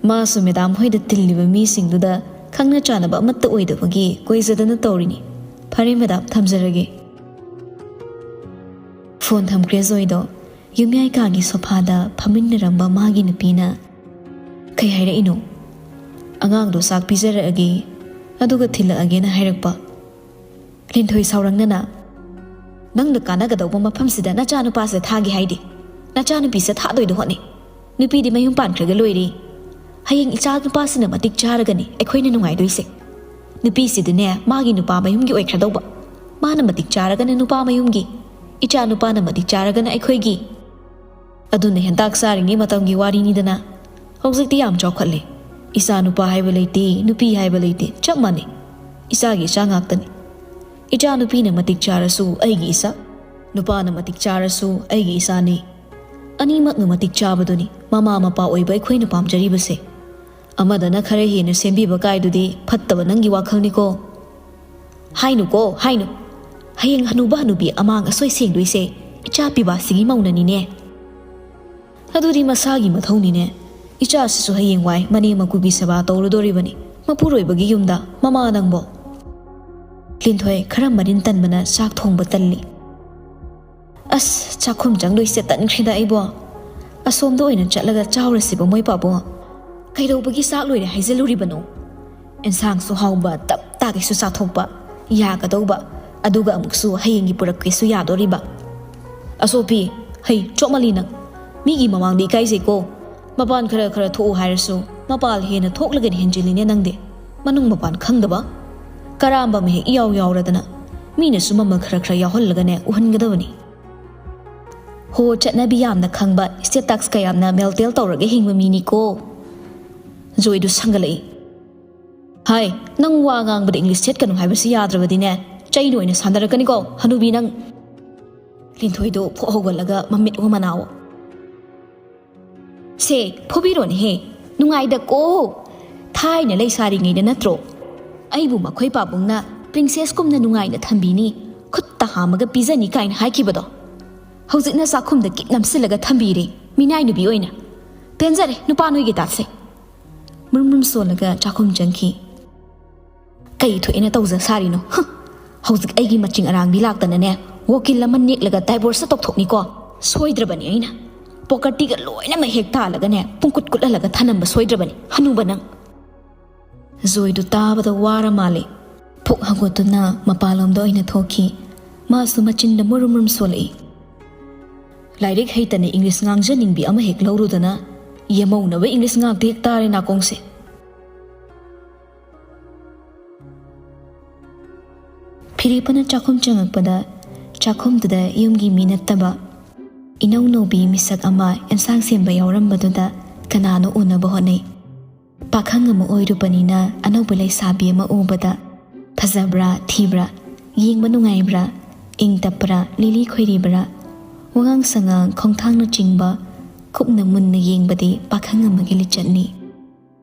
ꯃꯥꯁꯨ madam ꯍꯣꯏꯗ ꯇꯤꯜꯂꯤꯕ ꯃꯤꯁꯤꯡꯗꯨꯗ ꯈꯪꯅ ꯆꯥꯟꯅꯕ ꯑꯃꯠꯇ ꯑꯣꯏꯗꯕꯒꯤ ꯀꯣꯏꯖꯗꯅ ꯇꯧꯔꯤꯅꯤ꯫ ꯐꯔꯦ madam, ꯊꯝꯖꯔꯒꯦ꯫" Phone ꯊꯝꯈ꯭ꯔꯦ ꯖꯣꯏꯗꯣ꯫ ꯌꯨꯝꯌꯥꯏ ꯀꯥꯒꯤ sofaꯗ ꯐꯝꯃꯤꯟꯅꯔꯝꯕ ꯃꯥꯒꯤ ꯅꯨꯄꯤꯅ, "ꯀꯩ ꯍꯥꯏꯔꯛꯏꯅꯣ?" ꯑꯉꯥꯡꯗꯣ ꯆꯥꯛ ꯄꯤꯖꯔꯛꯑꯒꯦ, ꯑꯗꯨꯒ ꯊꯤꯜꯂꯛꯑꯒꯦꯅ ꯍꯥꯏꯔꯛꯄ꯫ ꯂꯤꯟꯊꯣꯏ ꯁꯥꯎꯔꯪꯅꯅ, "ꯅꯪꯅ ꯀꯥꯟꯅꯒꯗꯧꯕ ꯃꯐꯝꯁꯤꯗ ꯅꯆꯥꯅꯨꯄꯥꯁꯦ ꯊꯥꯒꯦ ꯍꯥꯏꯗꯤ? ꯅꯆꯥꯅꯨꯄꯤꯁꯦ ꯊꯥꯗꯣꯏꯗꯣ ꯍꯣꯠꯅꯩ꯫ ꯅꯨꯄꯤꯗꯤ ꯃꯌꯨꯝ ꯄꯥꯟꯈ꯭ꯔꯒ ꯂꯣꯏꯔꯦ꯫ ꯍꯌꯦꯡ ꯏꯆꯥ ꯅꯨꯄꯥꯁꯤꯅ ꯃꯇꯤꯛ ꯆꯥꯔꯒꯅꯤ ꯑꯩꯈꯣꯏꯅ ꯅꯨꯡꯉꯥꯏꯗꯣꯏꯁꯦ꯫ ꯅꯨꯄꯤꯁꯤꯗꯤꯅꯦ, ꯃꯥꯒꯤ ꯅꯨꯄꯥ ꯃꯌꯨꯝꯒꯤ ꯑꯣꯏꯈ꯭ꯔꯗꯧꯕ, ꯃꯥꯅ ꯃꯇꯤꯛ ꯆꯥꯔꯒꯅ ꯅꯨꯄꯥ ꯃꯌꯨꯝꯒꯤ, ꯏꯆꯥ ꯅꯨꯄꯥꯅ ꯃꯇꯤꯛ ꯆꯥꯔꯒꯅ ꯑꯩꯈꯣꯏꯒꯤ꯫ ꯑꯗꯨꯅ ꯍꯦꯟꯇꯥꯛ ꯆꯥꯔꯤꯉꯩ ꯃꯇꯝꯒꯤ ꯋꯥꯔꯤꯅꯤꯗꯅ꯫ ꯍꯧꯖꯤꯛꯇꯤ ꯌꯥꯝ ꯆꯥꯎꯈꯠꯂꯦ꯫ ꯏꯆꯥ ꯅꯨꯄꯥ ꯍꯥꯏꯕ ꯂꯩꯇꯦ, ꯅꯨꯄꯤ ꯍꯥꯏꯕ ꯂꯩꯇꯦ, ꯆꯞ ꯃꯥꯟꯅꯩ꯫ ꯏꯆꯥꯒꯤ ꯏꯆꯥ ꯉꯥꯛꯇꯅꯤ꯫ ꯏꯆꯥ ꯅꯨꯄꯤꯅ ꯃꯇꯤꯛ ꯆꯥꯔꯁꯨ ꯑꯩꯒꯤ ꯏꯆꯥ, ꯅꯨꯄꯥꯅ ꯃꯇꯤꯛ ꯆꯥꯔꯁꯨ ꯑꯩꯒꯤ ꯏꯆꯥꯅꯤ꯫ ꯑꯅꯤꯃꯛꯅ ꯃꯇꯤꯛ ꯆꯥꯕꯗꯨꯅꯤ ꯃꯃꯥ ꯃꯄꯥ ꯑꯣꯏꯕ ꯑꯩꯈꯣꯏꯅ ꯄꯥꯝꯖꯔꯤꯕꯁꯦ꯫ ꯑꯃꯗꯅ ꯈꯔ ꯍꯦꯟꯅ ꯁꯦꯝꯕꯤꯕ ꯀꯥꯏꯗꯨꯗꯤ ꯐꯠꯇꯕ ꯅꯪꯒꯤ ꯋꯥꯈꯜꯅꯤꯀꯣ꯫ ꯍꯥꯏꯅꯨꯀꯣ, ꯍꯥꯏꯅꯨ꯫ ꯍꯌꯦꯡ ꯍꯅꯨꯕ ꯍꯅꯨꯕꯤ ꯑꯃꯥꯡ ꯑꯁꯣꯏ ꯁꯦꯡꯗꯣꯏꯁꯦ ꯏꯆꯥ ꯄꯤꯕꯥꯁꯤꯒꯤ ꯃꯧꯅꯅꯤꯅꯦ꯫ ꯑꯗꯨꯗꯤ ꯃꯁꯥꯒꯤ ꯃꯊꯧꯅꯤꯅꯦ꯫ ꯏꯆꯥꯁꯤꯁꯨ ꯍꯌꯦꯡꯋꯥꯏ ꯃꯅꯦꯝ ꯃꯀꯨꯒꯤ ꯁꯦꯕꯥ ꯇꯧꯔꯨꯗꯣꯔꯤꯕꯅꯤ, ꯃꯄꯨꯔꯣꯏꯕꯒꯤ ꯌꯨꯝꯗ꯫ ꯃꯃꯥ ꯅꯪꯕꯣ꯫ ꯂꯤꯟꯊꯣꯏ ꯈꯔ ꯃꯔꯤꯟ ꯇꯟꯕꯅ ꯆꯥꯛ ꯊꯣꯡꯕ ꯇꯜꯂꯤ꯫ "ꯑꯁ, ꯆꯥꯛꯈꯨꯝ ꯆꯪꯗꯣꯏꯁꯦ ꯇꯟꯈ꯭ꯔꯦꯗ ꯑꯩꯕꯣ꯫ ꯑꯁꯣꯝꯗ ꯑꯣꯏꯅ ꯆꯠꯂꯒ ꯆꯥꯎꯔꯁꯤꯕ ꯃꯣꯏ ꯄꯥꯕꯨꯡ꯫ ꯀꯩꯗꯧꯕꯒꯤ ꯆꯥꯛ ꯂꯣꯏꯔꯦ ꯍꯥꯏꯖꯜꯂꯨꯔꯤꯕꯅꯣ? ꯑꯦꯟꯁꯥꯡꯁꯨ ꯍꯥꯎꯕ, ꯇꯞ ꯇꯥꯒꯩꯁꯨ ꯆꯥꯊꯣꯛꯄ ꯌꯥꯒꯗꯧꯕ, ꯑꯗꯨꯒ ꯑꯃꯨꯛꯁꯨ ꯍꯌꯦꯡꯒꯤ ꯄꯨꯔꯛꯀꯦꯁꯨ ꯌꯥꯗꯣꯔꯤꯕ꯫ ꯑꯁꯣꯄꯤ, ꯍꯩ, ꯆꯣꯞꯃꯜꯂꯤ ꯅꯪ꯫ ꯃꯤꯒꯤ ꯃꯃꯥꯡꯗ ꯏꯀꯥꯏꯖꯩꯀꯣ꯫ ꯃꯄꯥꯟ ꯈꯔ ꯈꯔ ꯊꯣꯛꯎ ꯍꯥꯏꯔꯁꯨ, ꯃꯄꯥꯜ ꯍꯦꯟꯅ ꯊꯣꯛꯂꯒꯅ ꯍꯦꯟꯖꯤꯜꯂꯤꯅꯦ ꯅꯪꯗꯤ꯫ ꯃꯅꯨꯡ ꯃꯄꯥꯟ ꯈꯪꯗꯕ꯫ ꯀꯔꯥꯝꯕ ꯑꯃ ꯍꯦꯛ ꯏꯌꯥꯎ ꯌꯥꯎꯔꯗꯅ꯫ ꯃꯤꯅꯁꯨ ꯃꯃꯜ ꯈꯔ ꯈꯔ ꯌꯥꯎꯍꯜꯂꯒꯅꯦ ꯎꯍꯟꯒꯗꯕꯅꯤ꯫ ꯍꯣ, ꯆꯠꯅꯕꯤ ꯌꯥꯝꯅ ꯈꯪꯕ, status ꯀ ꯌꯥꯝꯅ maintain ꯇꯧꯔꯒ ꯍꯤꯡꯕ ꯃꯤꯅꯤꯀꯣ꯫ ꯖꯣꯏꯗꯨ ꯁꯪꯒꯠꯂꯛꯏ꯫ ꯍꯥꯏ, ꯅꯪ ꯋꯥ ꯉꯥꯡꯕꯗ English ꯁꯦꯠꯀꯅꯨ ꯍꯥꯏꯕꯁꯤ ꯌꯥꯗ꯭ꯔꯕꯗꯤꯅꯦ, ꯆꯩꯅ ꯑꯣꯏꯅ ꯁꯥꯟꯅꯔꯛꯀꯅꯤꯀꯣ, ꯍꯅꯨꯕꯤ ꯅꯪ꯫ ꯂꯤꯟꯊꯣꯏꯗꯣ ꯐꯨꯛ ꯍꯧꯒꯠꯂꯒ ꯃꯃꯤꯠ ꯃꯃꯅꯥꯎ꯫ ꯁꯦ, ꯐꯨꯕꯤꯔꯣꯅꯦꯍꯦ, ꯅꯨꯡꯉꯥꯏꯗꯀꯣ꯫ ꯊꯥꯏꯅ ꯂꯩꯁꯥꯔꯤꯉꯩꯗ ꯅꯠꯇ꯭ꯔꯣ ꯑꯩꯕꯨ ꯃꯈꯣꯏ ꯄꯥꯕꯨꯡꯅ princess ꯀꯨꯝꯅ ꯅꯨꯡꯉꯥꯏꯅ ꯊꯝꯕꯤꯅꯤ, ꯈꯨꯠꯇ ꯍꯥꯝꯃꯒ ꯄꯤꯖꯅꯤ ꯀꯥꯏꯅ ꯍꯥꯏꯈꯤꯕꯗꯣ? ꯍꯧꯖꯤꯛꯅ ꯆꯥꯛꯈꯨꯝꯗ ꯀꯤꯛ ꯅꯝꯁꯤꯜꯂꯒ ꯊꯝꯕꯤꯔꯦ, ꯃꯤꯅꯥꯏ ꯅꯨꯄꯤ ꯑꯣꯏꯅ꯫ ꯄꯦꯟꯖꯔꯦ, ꯅꯨꯄꯥ ꯅꯣꯏꯒꯤ ꯇꯥꯠꯁꯦ꯫ ꯃꯨꯔꯨꯝ ꯃꯨꯔꯨꯝ ꯁꯣꯜꯂꯒ ꯆꯥꯛꯈꯨꯝ ꯆꯪꯈꯤ꯫ ꯀꯩ ꯊꯣꯛꯑꯦꯅ ꯇꯧꯖ ꯁꯥꯔꯤꯅꯣ? ꯍꯨꯝ! ꯍꯧꯖꯤꯛ ꯑꯩꯒꯤ ꯃꯆꯤꯡ ꯑꯔꯥꯡꯕꯤ ꯂꯥꯛꯇꯅꯅꯦ, ꯋꯣꯀꯤꯜ ꯑꯃ ꯅꯦꯛꯂꯒ divorce ꯇꯧꯊꯣꯛꯅꯤꯀꯣ꯫ ꯁꯣꯏꯗ꯭ꯔꯕꯅꯤ ꯑꯩꯅ꯫ Property ꯒ ꯂꯣꯏꯅꯃꯛ ꯍꯦꯛ ꯇꯥꯜꯂꯒꯅꯦ, ꯄꯨꯡꯀꯨꯠ ꯀꯨꯠꯍꯜꯂꯒ ꯊꯅꯝꯕ ꯁꯣꯏꯗ꯭ꯔꯕꯅꯤ, ꯍꯅꯨꯕ ꯅꯪ꯫ ꯖꯣꯏꯗꯨ ꯇꯥꯕꯗ ꯋꯥꯔ ꯃꯥꯜꯂꯦ꯫ ꯄꯨꯛ ꯍꯧꯒꯠꯇꯨꯅ ꯃꯄꯥꯟꯂꯣꯝꯗ ꯑꯣꯏꯅ ꯊꯣꯛꯈꯤ꯫ ꯃꯥꯁꯨ ꯃꯆꯤꯟꯗ ꯃꯨꯔꯨꯝ ꯃꯨꯔꯨꯝ ꯁꯣꯜꯂꯛꯏ꯫ "ꯂꯥꯏꯔꯤꯛ ꯍꯩꯇꯅ ꯏꯪꯂꯤꯁ ꯉꯥꯡꯖꯅꯤꯡꯕꯤ ꯑꯃ ꯍꯦꯛ ꯂꯧꯔꯨꯗꯅ, ꯌꯦꯃꯧꯅꯕ ꯏꯪꯂꯤꯁ ꯉꯥꯛꯇ ꯍꯦꯛ ꯇꯥꯔꯦ ꯅꯥꯀꯣꯡꯁꯦ"꯫ ꯐꯤꯔꯦꯞꯄꯅ ꯆꯥꯛꯈꯨꯝ ꯆꯪꯉꯛꯄꯗ, ꯆꯥꯛꯈꯨꯝꯗꯨꯗ ꯌꯨꯝꯒꯤ ꯃꯤ ꯅꯠꯇꯕ ꯏꯅꯧ ꯅꯧꯕꯤ ꯃꯤꯁꯛ ꯑꯃ ꯑꯦꯟꯁꯥꯡ ꯁꯦꯝꯕ ꯌꯥꯎꯔꯝꯕꯗꯨꯗ ꯀꯅꯥꯅꯣ ꯎꯅꯕ ꯍꯣꯠꯅꯩ꯫ ꯄꯥꯈꯪ ꯑꯃ ꯑꯣꯏꯔꯨꯕꯅꯤꯅ ꯑꯅꯧꯕ ꯂꯩꯁꯥꯕꯤ ꯑꯃ ꯎꯕꯗ ꯐꯖꯕ꯭ꯔꯥ, ꯊꯤꯕ꯭ꯔꯥ, ꯌꯦꯡꯕ ꯅꯨꯡꯉꯥꯏꯕ꯭ꯔꯥ, ꯏꯪ ꯇꯞꯄ꯭ꯔꯥ, ꯂꯤꯂꯤ ꯈꯣꯏꯔꯤꯕ꯭ꯔꯥ, ꯋꯥꯉꯥꯡ ꯁꯉꯥꯡ, ꯈꯣꯡꯊꯥꯡꯅꯆꯤꯡꯕ, ꯀꯨꯞꯅ ꯃꯨꯟꯅ ꯌꯦꯡꯕꯗꯤ ꯄꯥꯈꯪ ꯑꯃꯒꯤ ꯂꯤꯆꯠꯅꯤ꯫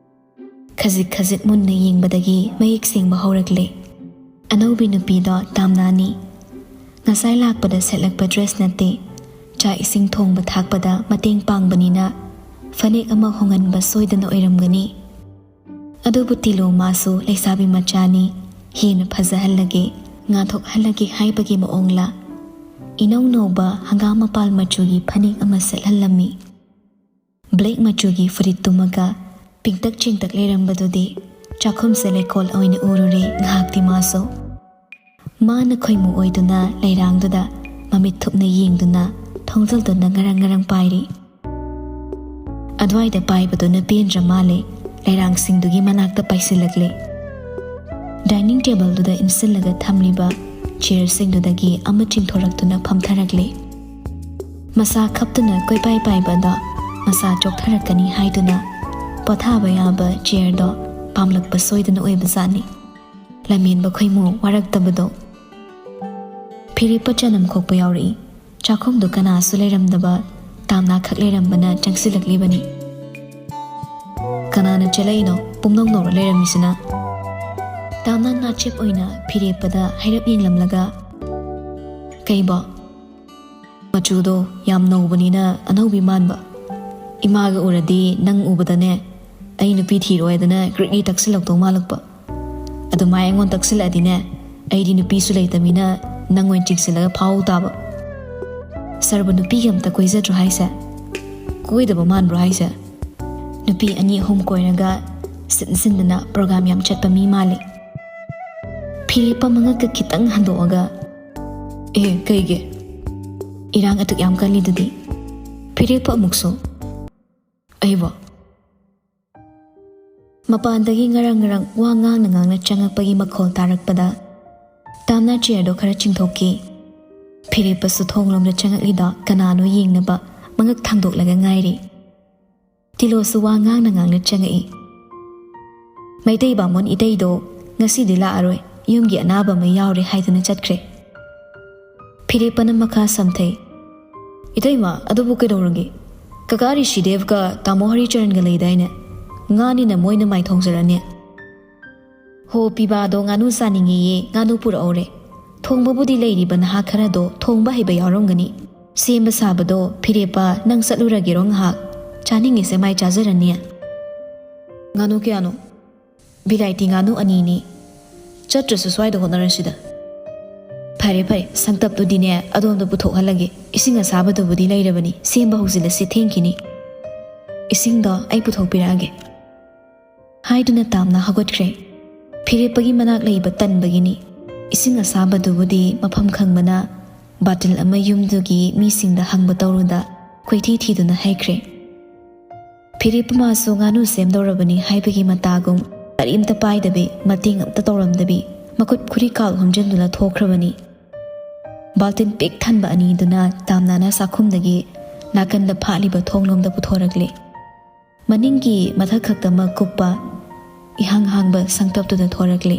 ꯈꯖꯤꯛ ꯈꯖꯤꯛ ꯃꯨꯟꯅ ꯌꯦꯡꯕꯗꯒꯤ ꯃꯌꯦꯛ ꯁꯦꯡꯕ ꯍꯧꯔꯛꯂꯦ꯫ ꯑꯅꯧꯕꯤ ꯅꯨꯄꯤꯗꯣ ꯇꯥꯝꯅꯥꯅꯤ꯫ ꯉꯁꯥꯏ ꯂꯥꯛꯄꯗ ꯁꯦꯠꯂꯛꯄ ꯗ꯭ꯔꯦꯁ ꯅꯠꯇꯦ꯫ ꯆꯥꯛ ꯏꯁꯤꯡ ꯊꯣꯡꯕ ꯊꯥꯛꯄꯗ ꯃꯇꯦꯡ ꯄꯥꯡꯕꯅꯤꯅ ꯐꯅꯦꯛ ꯑꯃ ꯍꯣꯡꯍꯟꯕ ꯁꯣꯏꯗꯅ ꯑꯣꯏꯔꯝꯒꯅꯤ꯫ ꯑꯗꯨꯕꯨ ꯇꯤꯂꯣ ꯃꯥꯁꯨ ꯂꯩꯁꯥꯕꯤ ꯃꯆꯥꯅꯤ, ꯍꯦꯟꯅ ꯐꯖꯍꯜꯂꯒꯦ, ꯉꯥꯟꯊꯣꯛꯍꯜꯂꯒꯦ ꯍꯥꯏꯕꯒꯤ ꯃꯑꯣꯡꯂ ꯏꯅꯧ ꯅꯧꯕ ꯍꯪꯒꯥꯝ ꯃꯄꯥꯜ ꯃꯆꯨꯒꯤ ꯐꯅꯦꯛ ꯑꯃ ꯁꯦꯠꯍꯜꯂꯝꯃꯤ꯫ ꯕ꯭ꯂꯦꯛ ꯃꯆꯨꯒꯤ ꯐꯨꯔꯤꯠꯇꯨꯃꯒ ꯄꯤꯡꯇꯛ ꯆꯤꯡꯇꯛ ꯂꯩꯔꯝꯕꯗꯨꯗꯤ ꯆꯥꯛꯈꯨꯝꯁꯦ ꯂꯩꯀꯣꯜ ꯑꯣꯏꯅ ꯎꯔꯨꯔꯦ ꯉꯥꯏꯍꯥꯛꯇꯤ ꯃꯥꯁꯨ꯫ ꯃꯥꯅ ꯈꯣꯏꯃꯨ ꯑꯣꯏꯗꯨꯅ ꯂꯩꯔꯥꯡꯗꯨꯗ ꯃꯃꯤꯠ ꯊꯨꯞꯅ ꯌꯦꯡꯗꯨꯅ ꯊꯣꯡꯖꯜꯗꯨꯅ ꯉꯔꯪ ꯉꯔꯪ ꯄꯥꯏꯔꯤ꯫ ꯑꯗꯨꯋꯥꯏꯗ ꯄꯥꯏꯕꯗꯨꯅ ꯄꯦꯟꯗ꯭ꯔ ꯃꯥꯜꯂꯦ, ꯂꯩꯔꯥꯡꯁꯤꯡꯗꯨꯒꯤ ꯃꯅꯥꯛꯇ ꯄꯥꯏꯁꯤꯜꯂꯛꯂꯦ꯫ ꯗꯥꯏꯅꯤꯡ ꯇꯦꯕꯜꯗꯨꯗ ꯏꯟꯁꯤꯜꯂꯒ ꯊꯝꯂꯤꯕ ꯆꯤꯌꯔꯁꯤꯡꯗꯨꯗꯒꯤ ꯑꯃ ꯆꯤꯡꯊꯣꯔꯛꯇꯨꯅ ꯐꯝꯊꯔꯛꯂꯦ꯫ ꯃꯁꯥ ꯈꯞꯇꯨꯅ ꯀꯣꯏꯄꯥꯏ ꯄꯥꯏꯕꯗ ꯃꯁꯥ ꯆꯣꯛꯊꯔꯛꯀꯅꯤ ꯍꯥꯏꯗꯨꯅ ꯄꯣꯊꯥꯕ ꯌꯥꯕ ꯆꯤꯌꯔꯗꯣ ꯄꯥꯝꯂꯛꯄ ꯁꯣꯏꯗꯅ ꯑꯣꯏꯕꯖꯥꯠꯅꯤ꯫ ꯂꯝꯍꯦꯟꯕ ꯈꯣꯏꯃꯨ ꯋꯥꯔꯛꯇꯕꯗꯣ꯫ ꯐꯤꯔꯦꯞꯄ ꯆꯅꯝ ꯈꯣꯛꯄ ꯌꯥꯎꯔꯛꯏ꯫ ꯆꯥꯛꯈꯨꯝꯗꯨ ꯀꯅꯥꯁꯨ ꯂꯩꯔꯝꯗꯕ, ꯇꯥꯝꯅꯥꯈꯛ ꯂꯩꯔꯝꯕꯅ ꯆꯪꯁꯤꯜꯂꯛꯂꯤꯕꯅꯤ꯫ "ꯀꯅꯥꯅ ꯆꯦꯜꯂꯛꯏꯅꯣ ꯄꯨꯝꯅꯧ ꯅꯧꯔ ꯂꯩꯔꯝꯃꯤꯁꯤꯅ?" ꯇꯥꯝꯅꯥ ꯅꯥꯆꯦꯞ ꯑꯣꯏꯅ ꯐꯤꯔꯦꯞꯄꯗ ꯍꯥꯏꯔꯞ ꯌꯦꯡꯂꯝꯂꯒ, "ꯀꯩꯕꯣ?" "ꯃꯆꯨꯗꯣ ꯌꯥꯝ ꯅꯧꯕꯅꯤꯅ ꯑꯅꯧꯕꯤ ꯃꯥꯟꯕ꯫ ꯏꯃꯥꯒ ꯎꯔꯗꯤ ꯅꯪ ꯎꯕꯗꯅꯦ ꯑꯩ ꯅꯨꯄꯤ ꯊꯤꯔꯣꯏꯗꯅ ꯀ꯭ꯔꯤꯛꯂꯤ ꯇꯛꯁꯤꯜꯂꯛꯇꯧ ꯃꯥꯜꯂꯛꯄ꯫ ꯑꯗꯨꯃꯥꯏ ꯑꯩꯉꯣꯟꯗ ꯇꯛꯁꯤꯜꯂꯛꯑꯗꯤꯅꯦ, ꯑꯩꯗꯤ ꯅꯨꯄꯤꯁꯨ ꯂꯩꯇꯃꯤꯅ ꯅꯪ ꯑꯣꯏꯅ ꯆꯤꯡꯁꯤꯜꯂꯒ ꯐꯥꯎ ꯇꯥꯕ꯫ ꯁꯔꯕ ꯅꯨꯄꯤꯒ ꯑꯝꯇ ꯀꯣꯏꯖꯗ꯭ꯔꯣ ꯍꯥꯏꯁꯦ? ꯀꯣꯏꯗꯕ ꯃꯥꯟꯕ꯭ꯔꯣ ꯍꯥꯏꯁꯦ? ꯅꯨꯄꯤ ꯑꯅꯤ ꯑꯍꯨꯝ ꯀꯣꯏꯔꯒ ꯁꯤꯟ ꯁꯤꯟꯗꯅ ꯄ꯭ꯔꯣꯒ꯭ꯔꯥꯝ ꯌꯥꯝ ꯆꯠꯄ ꯃꯤ ꯃꯥꯜꯂꯤ꯫ ꯐꯤꯔꯦꯞꯄ ꯃꯉꯛꯀ ꯈꯤꯇꯪ ꯍꯟꯗꯣꯛꯑꯒ, "ꯑꯦ, ꯀꯩꯒꯤ? ꯏꯔꯥꯡ ꯑꯗꯨꯛ ꯌꯥꯝ ꯀꯜꯂꯤꯗꯨꯗꯤ?" ꯐꯤꯔꯦꯞꯄ ꯑꯃꯨꯛꯁꯨ, "ꯑꯩꯕꯣ?" ꯃꯄꯥꯟꯗꯒꯤ ꯉꯔꯪ ꯉꯔꯪ ꯋꯥ ꯉꯥꯡꯅ ꯉꯥꯡꯅ ꯆꯪꯉꯛꯄꯒꯤ ꯃꯈꯣꯜ ꯇꯥꯔꯛꯄꯗ, ꯇꯥꯝꯅ ꯆꯤꯌꯔꯗꯣ ꯈꯔ ꯆꯤꯡꯊꯣꯛꯈꯤ꯫ ꯐꯤꯔꯦꯞꯄꯁꯨ ꯊꯣꯡꯂꯣꯝꯗ ꯆꯪꯉꯛꯂꯤꯗꯣ ꯀꯅꯥꯅꯣ ꯌꯦꯡꯅꯕ ꯃꯉꯛ ꯊꯥꯡꯗꯣꯛꯂꯒ ꯉꯥꯏꯔꯤ꯫ ꯇꯤꯂꯣꯁꯨ ꯋꯥ ꯉꯥꯡꯅ ꯉꯥꯡꯅ ꯆꯪꯉꯛꯏ꯫ "ꯃꯩꯇꯩ ꯕꯥꯃꯣꯟ ꯏꯇꯩꯗꯣ ꯉꯁꯤꯗꯤ ꯂꯥꯛꯑꯔꯣꯏ, ꯌꯨꯝꯒꯤ ꯑꯅꯥꯕ ꯑꯃ ꯌꯥꯎꯔꯦ ꯍꯥꯏꯗꯨꯅ ꯆꯠꯈ꯭ꯔꯦ꯫" ꯐꯤꯔꯦꯞꯄꯅ ꯃꯈꯥ ꯁꯝꯊꯩ, "ꯏꯇꯩꯃ, ꯑꯗꯨꯕꯨ ꯀꯩꯗꯧꯔꯒꯦ? ꯀꯀꯥ ꯔꯤꯁꯤꯗꯦꯕꯀ ꯇꯥꯃꯣ ꯍꯔꯤꯆꯔꯟꯒ ꯂꯩꯗꯥꯏꯅꯦ? ꯉꯥꯅꯤꯅ ꯃꯣꯏꯅ ꯃꯥꯏ ꯊꯣꯡꯖꯔꯅꯤ꯫" "ꯍꯣ, ꯄꯤꯕꯥꯗꯣ ꯉꯥꯅꯨ ꯆꯥꯅꯤꯡꯉꯦꯌꯦ, ꯉꯥꯅꯨ ꯄꯨꯔꯛꯍꯧꯔꯦ꯫ ꯊꯣꯡꯕꯕꯨꯗꯤ ꯂꯩꯔꯤꯕ ꯅꯍꯥ ꯈꯔꯗꯣ ꯊꯣꯡꯕ ꯍꯩꯕ ꯌꯥꯎꯔꯝꯒꯅꯤ꯫ ꯁꯦꯝꯕ ꯁꯥꯕꯗꯣ ꯐꯤꯔꯦꯞꯄ, ꯅꯪ ꯆꯠꯂꯨꯔꯒꯦꯔꯣ ꯉꯥꯏꯍꯥꯛ? ꯆꯥꯅꯤꯡꯉꯤꯁꯦ ꯃꯥꯏ ꯆꯥꯖꯔꯅꯤ꯫" "ꯉꯥꯅꯨ ꯀꯌꯥꯅꯣ?" "ꯚꯤꯂꯥꯏꯇꯤ ꯉꯥꯅꯨ ꯑꯅꯤꯅꯤ꯫ ꯆꯠꯇ꯭ꯔꯁꯨ ꯁ꯭ꯋꯥꯏꯗ ꯍꯣꯠꯅꯔꯁꯤꯗ꯫" "ꯐꯔꯦ ꯐꯔꯦ, ꯁꯪꯇꯞꯇꯨꯗꯤꯅꯦ ꯑꯗꯣꯝꯗ ꯄꯨꯊꯣꯛꯍꯜꯂꯒꯦ꯫ ꯏꯁꯤꯡ ꯑꯁꯥꯕꯗꯨꯕꯨꯗꯤ ꯂꯩꯔꯕꯅꯤ, ꯁꯦꯝꯕ ꯍꯧꯖꯤꯜꯂꯁꯤ, ꯊꯦꯡꯈꯤꯅꯤ꯫ ꯏꯁꯤꯡꯗꯣ ꯑꯩ ꯄꯨꯊꯣꯛꯄꯤꯔꯛꯑꯒꯦ꯫" ꯍꯥꯏꯗꯨꯅ ꯇꯥꯝꯅ ꯍꯧꯒꯠꯈ꯭ꯔꯦ꯫ ꯐꯤꯔꯦꯞꯄꯒꯤ ꯃꯅꯥꯛ ꯂꯩꯕ ꯇꯟꯕꯒꯤꯅꯤ꯫ ꯏꯁꯤꯡ ꯑꯁꯥꯕꯗꯨꯕꯨꯗꯤ ꯃꯐꯝ ꯈꯪꯕꯅ ꯕꯥꯇꯤꯜ ꯑꯃ ꯌꯨꯝꯗꯨꯒꯤ ꯃꯤꯁꯤꯡꯗ ꯍꯪꯕ ꯇꯧꯔꯨꯗ ꯀꯣꯏꯊꯤ ꯊꯤꯗꯨꯅ ꯍꯩꯈ꯭ꯔꯦ꯫ ꯐꯤꯔꯦꯞꯄ ꯃꯥꯁꯨ ꯉꯥꯅꯨ ꯁꯦꯝꯗꯧꯔꯕꯅꯤ ꯍꯥꯏꯕꯒꯤ ꯃꯇꯥꯒꯨꯝ ꯀꯔꯤꯝꯇ ꯄꯥꯏꯗꯕꯤ, ꯃꯇꯦꯡ ꯑꯝꯇ ꯇꯧꯔꯝꯗꯕꯤ, ꯃꯈꯨꯠ ꯈꯨꯔꯤꯀꯥꯎ ꯍꯨꯝꯖꯤꯟꯗꯨꯅ ꯊꯣꯛꯈ꯭ꯔꯕꯅꯤ꯫ ꯕꯥꯜꯇꯤꯟ ꯄꯤꯛ ꯊꯟꯕ ꯑꯅꯤꯗꯨꯅ ꯇꯥꯝꯅꯥꯅ ꯆꯥꯛꯈꯨꯝꯗꯒꯤ ꯅꯥꯀꯟꯗ ꯐꯥꯠꯂꯤꯕ ꯊꯣꯡꯂꯣꯝꯗ ꯄꯨꯊꯣꯔꯛꯂꯦ꯫ ꯃꯅꯤꯡꯒꯤ ꯃꯊꯛ ꯈꯛꯇꯃꯛ ꯀꯨꯞꯄ ꯏꯍꯥꯡ ꯍꯥꯡꯕ ꯁꯪꯇꯞꯇꯨꯗ ꯊꯣꯔꯛꯂꯦ꯫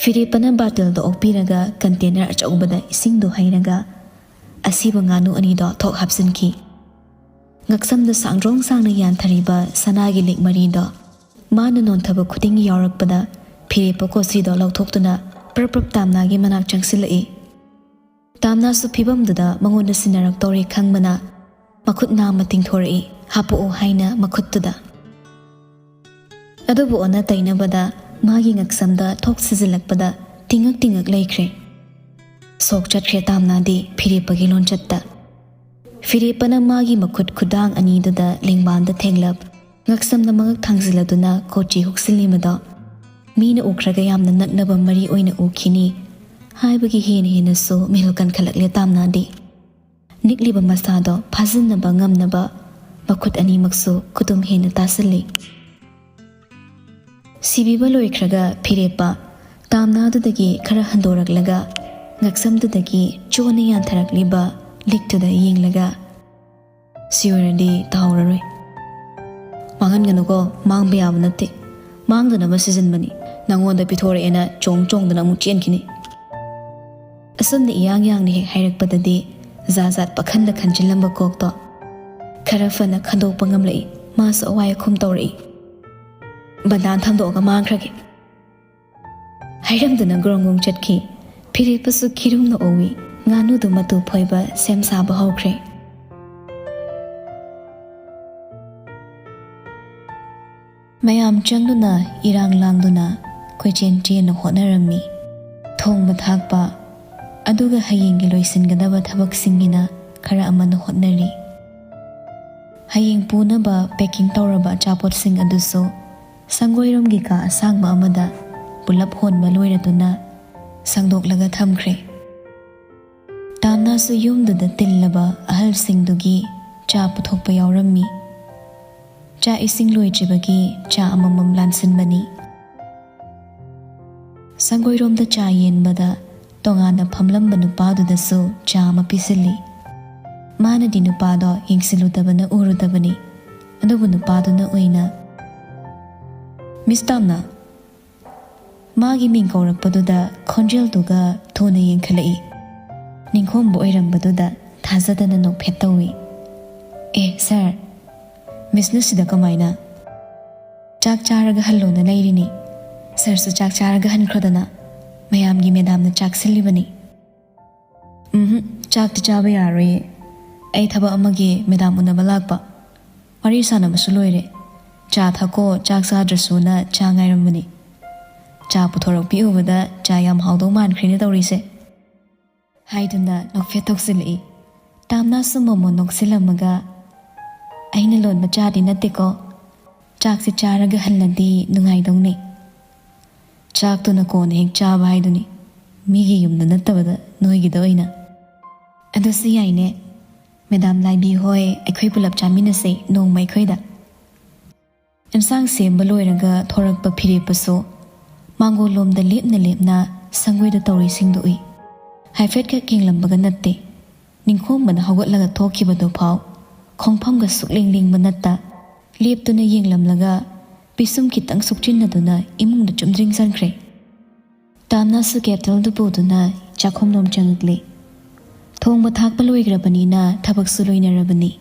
ꯐꯤꯔꯦꯞꯄꯅ ꯕꯥꯇꯤꯜꯗꯣ ꯑꯣꯛꯄꯤꯔꯒ ꯀꯟꯇꯦꯅꯔ ꯑꯆꯧꯕꯗ ꯏꯁꯤꯡꯗꯣ ꯍꯩꯔꯒ ꯑꯁꯤꯕ ꯉꯥꯅꯨ ꯑꯅꯤꯗꯣ ꯊꯣꯛ ꯍꯥꯞꯆꯤꯟꯈꯤ꯫ ꯉꯛꯁꯝꯗ ꯁꯥꯡꯗ꯭ꯔꯣꯡ ꯁꯥꯡꯅ ꯌꯥꯟꯊꯔꯤꯕ ꯁꯅꯥꯒꯤ ꯂꯤꯛ ꯃꯔꯤꯗꯣ ꯃꯥꯅ ꯅꯣꯟꯊꯕ ꯈꯨꯗꯤꯡꯒꯤ ꯌꯥꯎꯔꯛꯄꯗ ꯐꯤꯔꯦꯞꯄ ꯀꯣꯁꯤꯗꯣ ꯂꯧꯊꯣꯛꯇꯨꯅ ꯄ꯭ꯔꯞ ꯄ꯭ꯔꯞ ꯇꯥꯝꯅꯥꯒꯤ ꯃꯅꯥꯛ ꯆꯪꯁꯤꯜꯂꯛꯏ꯫ ꯇꯥꯝꯅꯥꯁꯨ ꯐꯤꯕꯝꯗꯨꯗ ꯃꯉꯣꯟꯗ ꯁꯤꯟꯅꯔꯛꯇꯧꯔꯦ ꯈꯪꯕꯅ ꯃꯈꯨꯠ ꯅꯥꯝꯃ ꯇꯤꯡꯊꯣꯔꯛꯏ, "ꯍꯥꯞꯄꯛꯑꯣ" ꯍꯥꯏꯅ ꯃꯈꯨꯠꯇꯨꯗ꯫ ꯑꯗꯨꯕꯨ ꯑꯣꯟꯅ ꯇꯩꯅꯕꯗ ꯃꯥꯒꯤ ꯉꯛꯁꯝꯗ ꯊꯣꯛ ꯁꯤꯖꯤꯜꯂꯛꯄꯗ ꯇꯤꯡꯉꯛ ꯇꯤꯡꯉꯛ ꯂꯩꯈ꯭ꯔꯦ꯫ ꯁꯣꯛ ꯆꯠꯈ꯭ꯔꯦ ꯇꯥꯝꯅꯥꯗꯤ ꯐꯤꯔꯦꯞꯄꯒꯤ ꯂꯣꯟꯆꯠꯇ꯫ ꯐꯤꯔꯦꯞꯄꯅ ꯃꯥꯒꯤ ꯃꯈꯨꯠ ꯈꯨꯗꯥꯡ ꯑꯅꯤꯗꯨꯗ ꯂꯦꯡꯕꯥꯟꯗ ꯊꯦꯡꯂꯞ, ꯉꯛꯁꯝꯗ ꯃꯉꯛ ꯊꯥꯡꯖꯤꯜꯂꯗꯨꯅ ꯀꯣꯆꯤ ꯍꯨꯛꯁꯤꯜꯂꯤꯃꯗꯣ ꯃꯤꯅ ꯎꯈ꯭ꯔꯒ ꯌꯥꯝꯅ ꯅꯛꯅꯕ ꯃꯔꯤ ꯑꯣꯏꯅ ꯎꯈꯤꯅꯤ ꯍꯥꯏꯕꯒꯤ ꯍꯦꯟꯅ ꯍꯦꯟꯅꯁꯨ ꯃꯤꯍꯨꯜ ꯀꯟꯈꯠꯂꯛꯂꯦ ꯇꯥꯝꯅꯥꯗꯤ꯫ ꯅꯤꯛꯂꯤꯕ ꯃꯁꯥꯗꯣ ꯐꯥꯖꯤꯟꯅꯕ ꯉꯝꯅꯕ ꯃꯈꯨꯠ ꯑꯅꯤꯃꯛꯁꯨ ꯈꯨꯗꯨꯝ ꯍꯦꯟꯅ ꯇꯥꯁꯤꯜꯂꯤ꯫ ꯁꯤꯕꯤꯕ ꯂꯣꯏꯈ꯭ꯔꯒ ꯐꯤꯔꯦꯞꯄ ꯇꯥꯝꯅꯥꯗꯨꯗꯒꯤ ꯈꯔ ꯍꯟꯗꯣꯔꯛꯂꯒ ꯉꯛꯁꯝꯗꯨꯗꯒꯤ ꯆꯣꯟꯅ ꯌꯥꯟꯊꯔꯛꯂꯤꯕ ꯂꯤꯛꯇꯨꯗ ꯌꯦꯡꯂꯒ, "ꯁꯤ ꯑꯣꯏꯔꯗꯤ ꯇꯥꯍꯧꯔꯔꯣꯏ꯫ ꯃꯥꯡꯍꯟꯒꯅꯨꯀꯣ, ꯃꯥꯡꯕ ꯌꯥꯕ ꯅꯠꯇꯦ꯫ ꯃꯥꯡꯗꯅꯕ ꯁꯤꯖꯤꯟꯕꯅꯤ꯫ ꯅꯪꯉꯣꯟꯗ ꯄꯤꯊꯣꯔꯛꯑꯦꯅ ꯆꯣꯡ ꯆꯣꯡꯗꯅ ꯑꯃꯨꯛ ꯆꯦꯟꯈꯤꯅꯤ꯫" ꯑꯁꯨꯝꯅ ꯏꯌꯥꯡ ꯌꯥꯡꯅ ꯍꯦꯛ ꯍꯥꯏꯔꯛꯄꯗꯗꯤ ꯖꯥꯠ ꯖꯥꯠ ꯄꯥꯈꯟꯗ ꯈꯟꯖꯤꯜꯂꯝꯕ ꯀꯣꯛꯇꯣ ꯈꯔ ꯐꯅ ꯈꯟꯗꯣꯛꯄ ꯉꯝꯂꯛꯏ꯫ ꯃꯥꯁꯨ ꯑꯋꯥꯏ ꯑꯈꯨꯝ ꯇꯧꯔꯛꯏ꯫ "ꯕꯟꯗꯥꯟ ꯊꯝꯗꯣꯛꯑꯒ ꯃꯥꯡꯈ꯭ꯔꯒꯦ꯫" ꯍꯥꯏꯔꯝꯗꯨꯅ ꯒ꯭ꯔꯣꯡ ꯒ꯭ꯔꯣꯡ ꯆꯠꯈꯤ꯫ ꯐꯤꯔꯦꯞꯄꯁꯨ ꯈꯤꯔꯨꯝꯅ ꯎꯋꯤ꯫ ꯉꯥꯅꯨꯗꯨ ꯃꯇꯨ ꯐꯣꯏꯕ ꯁꯦꯝ ꯁꯥꯕ ꯍꯧꯈ꯭ꯔꯦ꯫ ꯃꯌꯥꯝ ꯆꯪꯗꯨꯅ ꯏꯔꯥꯡ ꯂꯥꯡꯗꯨꯅ ꯀꯣꯏꯆꯦꯟ ꯆꯦꯟꯅ ꯍꯣꯠꯅꯔꯝꯃꯤ꯫ ꯊꯣꯡꯕ ꯊꯥꯛꯄ, ꯑꯗꯨꯒ ꯍꯌꯦꯡꯒꯤ ꯂꯣꯏꯁꯤꯟꯒꯗꯕ ꯊꯕꯛꯁꯤꯡꯒꯤꯅ ꯈꯔ ꯑꯃꯅ ꯍꯣꯠꯅꯔꯤ꯫ ꯍꯌꯦꯡ ꯄꯨꯅꯕ packing ꯇꯧꯔꯕ ꯑꯆꯥꯄꯣꯠꯁꯤꯡ ꯑꯗꯨꯁꯨ ꯁꯪꯒꯣꯏꯔꯣꯝꯒꯤ ꯀꯥ ꯑꯁꯥꯡꯕ ꯑꯃꯗ ꯄꯨꯂꯞ ꯍꯣꯟꯕ ꯂꯣꯏꯔꯗꯨꯅ ꯁꯪꯗꯣꯛꯂꯒ ꯊꯝꯈ꯭ꯔꯦ꯫ ꯇꯥꯝꯅꯥꯁꯨ ꯌꯨꯝꯗꯨꯗ ꯇꯤꯜꯂꯕ ꯑꯍꯜꯁꯤꯡꯗꯨꯒꯤ ꯆꯥ ꯄꯨꯊꯣꯛꯄ ꯌꯥꯎꯔꯝꯃꯤ꯫ ꯆꯥꯛ ꯏꯁꯤꯡ ꯂꯣꯏꯗ꯭ꯔꯤꯕꯒꯤ ꯆꯥ ꯑꯃꯃꯝ ꯂꯥꯟꯁꯤꯟꯕꯅꯤ꯫ ꯁꯪꯒꯣꯏꯔꯣꯝꯗ ꯆꯥ ꯌꯦꯟꯕꯗ ꯇꯣꯉꯥꯟꯅ ꯐꯝꯂꯝꯕ ꯅꯨꯄꯥꯗꯨꯗꯁꯨ ꯆꯥ ꯑꯃ ꯄꯤꯁꯤꯜꯂꯤ꯫ ꯃꯥꯅꯗꯤ ꯅꯨꯄꯥꯗꯣ ꯌꯦꯡꯁꯤꯜꯂꯨꯗꯕꯅ ꯎꯔꯨꯗꯕꯅꯤ꯫ ꯑꯗꯨꯕꯨ ꯅꯨꯄꯥꯗꯨꯅ ꯑꯣꯏꯅ, "ꯃꯤꯁ ꯇꯥꯝꯅꯥ?" ꯃꯥꯒꯤ ꯃꯤꯡ ꯀꯧꯔꯛꯄꯗꯨꯗ ꯈꯣꯟꯖꯦꯜꯗꯨꯒ ꯊꯨꯅ ꯌꯦꯡꯈꯠꯂꯛꯏ꯫ ꯅꯤꯡꯈꯣꯝꯕ ꯑꯣꯏꯔꯝꯕꯗꯨꯗ ꯊꯥꯖꯗꯅ ꯅꯣꯛꯐꯦꯠ ꯇꯧꯏ꯫ "ꯑꯦ, ꯁꯥꯔ, ꯃꯤꯁꯅ ꯁꯤꯗ ꯀꯃꯥꯏꯅ?" "ꯆꯥꯛ ꯆꯥꯔꯒ ꯍꯜꯂꯣꯅ ꯂꯩꯔꯤꯅꯤ꯫ ꯁꯥꯔꯁꯨ ꯆꯥꯛ ꯆꯥꯔꯒ ꯍꯟꯈ꯭ꯔꯣꯗꯅ꯫ ꯃꯌꯥꯝꯒꯤ ꯃꯦꯗꯥꯝꯅ ꯆꯥꯛ ꯁꯤꯜꯂꯤꯕꯅꯤ꯫" "ꯎꯝꯍꯨꯝ, ꯆꯥꯛꯇꯤ ꯆꯥꯕ ꯌꯥꯔꯣꯏꯌꯦ꯫ ꯑꯩ ꯊꯕꯛ ꯑꯃꯒꯤ ꯃꯦꯗꯥꯝ ꯎꯅꯕ ꯂꯥꯛꯄ꯫ ꯋꯥꯔꯤ ꯁꯥꯟꯅꯕꯁꯨ ꯂꯣꯏꯔꯦ꯫ ꯆꯥ ꯊꯛꯀꯣ, ꯆꯥꯛ ꯆꯥꯗ꯭ꯔꯁꯨꯅ ꯆꯥ ꯉꯥꯏꯔꯝꯕꯅꯤ꯫ ꯆꯥ ꯄꯨꯊꯣꯔꯛꯄꯤ ꯎꯕꯗ ꯆꯥ ꯌꯥꯝ ꯍꯥꯎꯗꯧ ꯃꯥꯟꯈ꯭ꯔꯦꯅꯦ ꯇꯧꯔꯤꯁꯦ," ꯍꯥꯏꯗꯨꯅ ꯅꯣꯛꯐꯦꯠ ꯇꯧꯁꯤꯜꯂꯛꯏ꯫ ꯇꯥꯝꯅꯥꯁꯨ ꯃꯣꯃꯣꯟ ꯅꯣꯛꯁꯤꯜꯂꯝꯃꯒ, "ꯑꯩꯅ ꯂꯣꯟꯕ ꯆꯥꯗꯤ ꯅꯠꯇꯦꯀꯣ, ꯆꯥꯛꯁꯦ ꯆꯥꯔꯒ ꯍꯜꯂꯗꯤ ꯅꯨꯡꯉꯥꯏꯗꯧꯅꯦ꯫ ꯆꯥꯛꯇꯨꯅ ꯀꯣꯟꯅ ꯍꯦꯛ ꯆꯥꯕ ꯍꯥꯏꯗꯨꯅꯤ, ꯃꯤꯒꯤ ꯌꯨꯝꯗ ꯅꯠꯇꯕꯗ ꯅꯣꯏꯒꯤꯗ ꯑꯣꯏꯅ꯫ ꯑꯗꯨꯁꯨ ꯌꯥꯏꯅꯦ꯫ ꯃꯦꯗꯥꯝ ꯂꯥꯏꯕꯤ ꯍꯣꯏ, ꯑꯩꯈꯣꯏ ꯄꯨꯂꯞ ꯆꯥꯃꯤꯟꯅꯁꯦ ꯅꯣꯡꯃ ꯑꯩꯈꯣꯏꯗ꯫ ꯑꯦꯟꯁꯥꯡ ꯁꯦꯝꯕ ꯂꯣꯏꯔꯒ ꯊꯣꯔꯛꯄ ꯐꯤꯔꯦꯞꯄꯁꯨ ꯃꯥꯡꯒꯣꯜꯂꯣꯝꯗ ꯂꯦꯞꯅ ꯂꯦꯞꯅ ꯁꯪꯒꯣꯏꯗ ꯇꯧꯔꯤꯁꯤꯡꯗꯨ ꯎꯏ꯫ ꯍꯥꯏꯐꯦꯠꯈꯛ ꯌꯦꯡꯂꯝꯕꯒ ꯅꯠꯇꯦ, ꯅꯤꯡꯈꯣꯝꯕꯅ ꯍꯧꯒꯠꯂꯒ ꯊꯣꯛꯈꯤꯕꯗꯨ ꯐꯥꯎ ꯈꯣꯡꯐꯝꯒ ꯁꯨꯛꯂꯦꯡ ꯂꯦꯡꯕ ꯅꯠꯇ, ꯂꯦꯞꯇꯨꯅ ꯌꯦꯡꯂꯝꯂꯒ ꯄꯤꯁꯨꯝ ꯈꯤꯇꯪ ꯁꯨꯛꯆꯤꯟꯅꯗꯨꯅ ꯏꯃꯨꯡꯗ ꯆꯨꯝꯗ꯭ꯔꯤꯡ ꯆꯪꯈ꯭ꯔꯦ꯫ ꯇꯥꯝꯅꯥꯁꯨ ꯀꯦꯇꯜꯗꯨ ꯄꯨꯗꯨꯅ ꯆꯥꯛꯈꯨꯝꯂꯣꯝ ꯆꯪꯂꯛꯂꯦ꯫ ꯊꯣꯡꯕ ꯊꯥꯛꯄ ꯂꯣꯏꯈ꯭ꯔꯕꯅꯤꯅ ꯊꯕꯛꯁꯨ ꯂꯣꯏꯅꯔꯕꯅꯤ꯫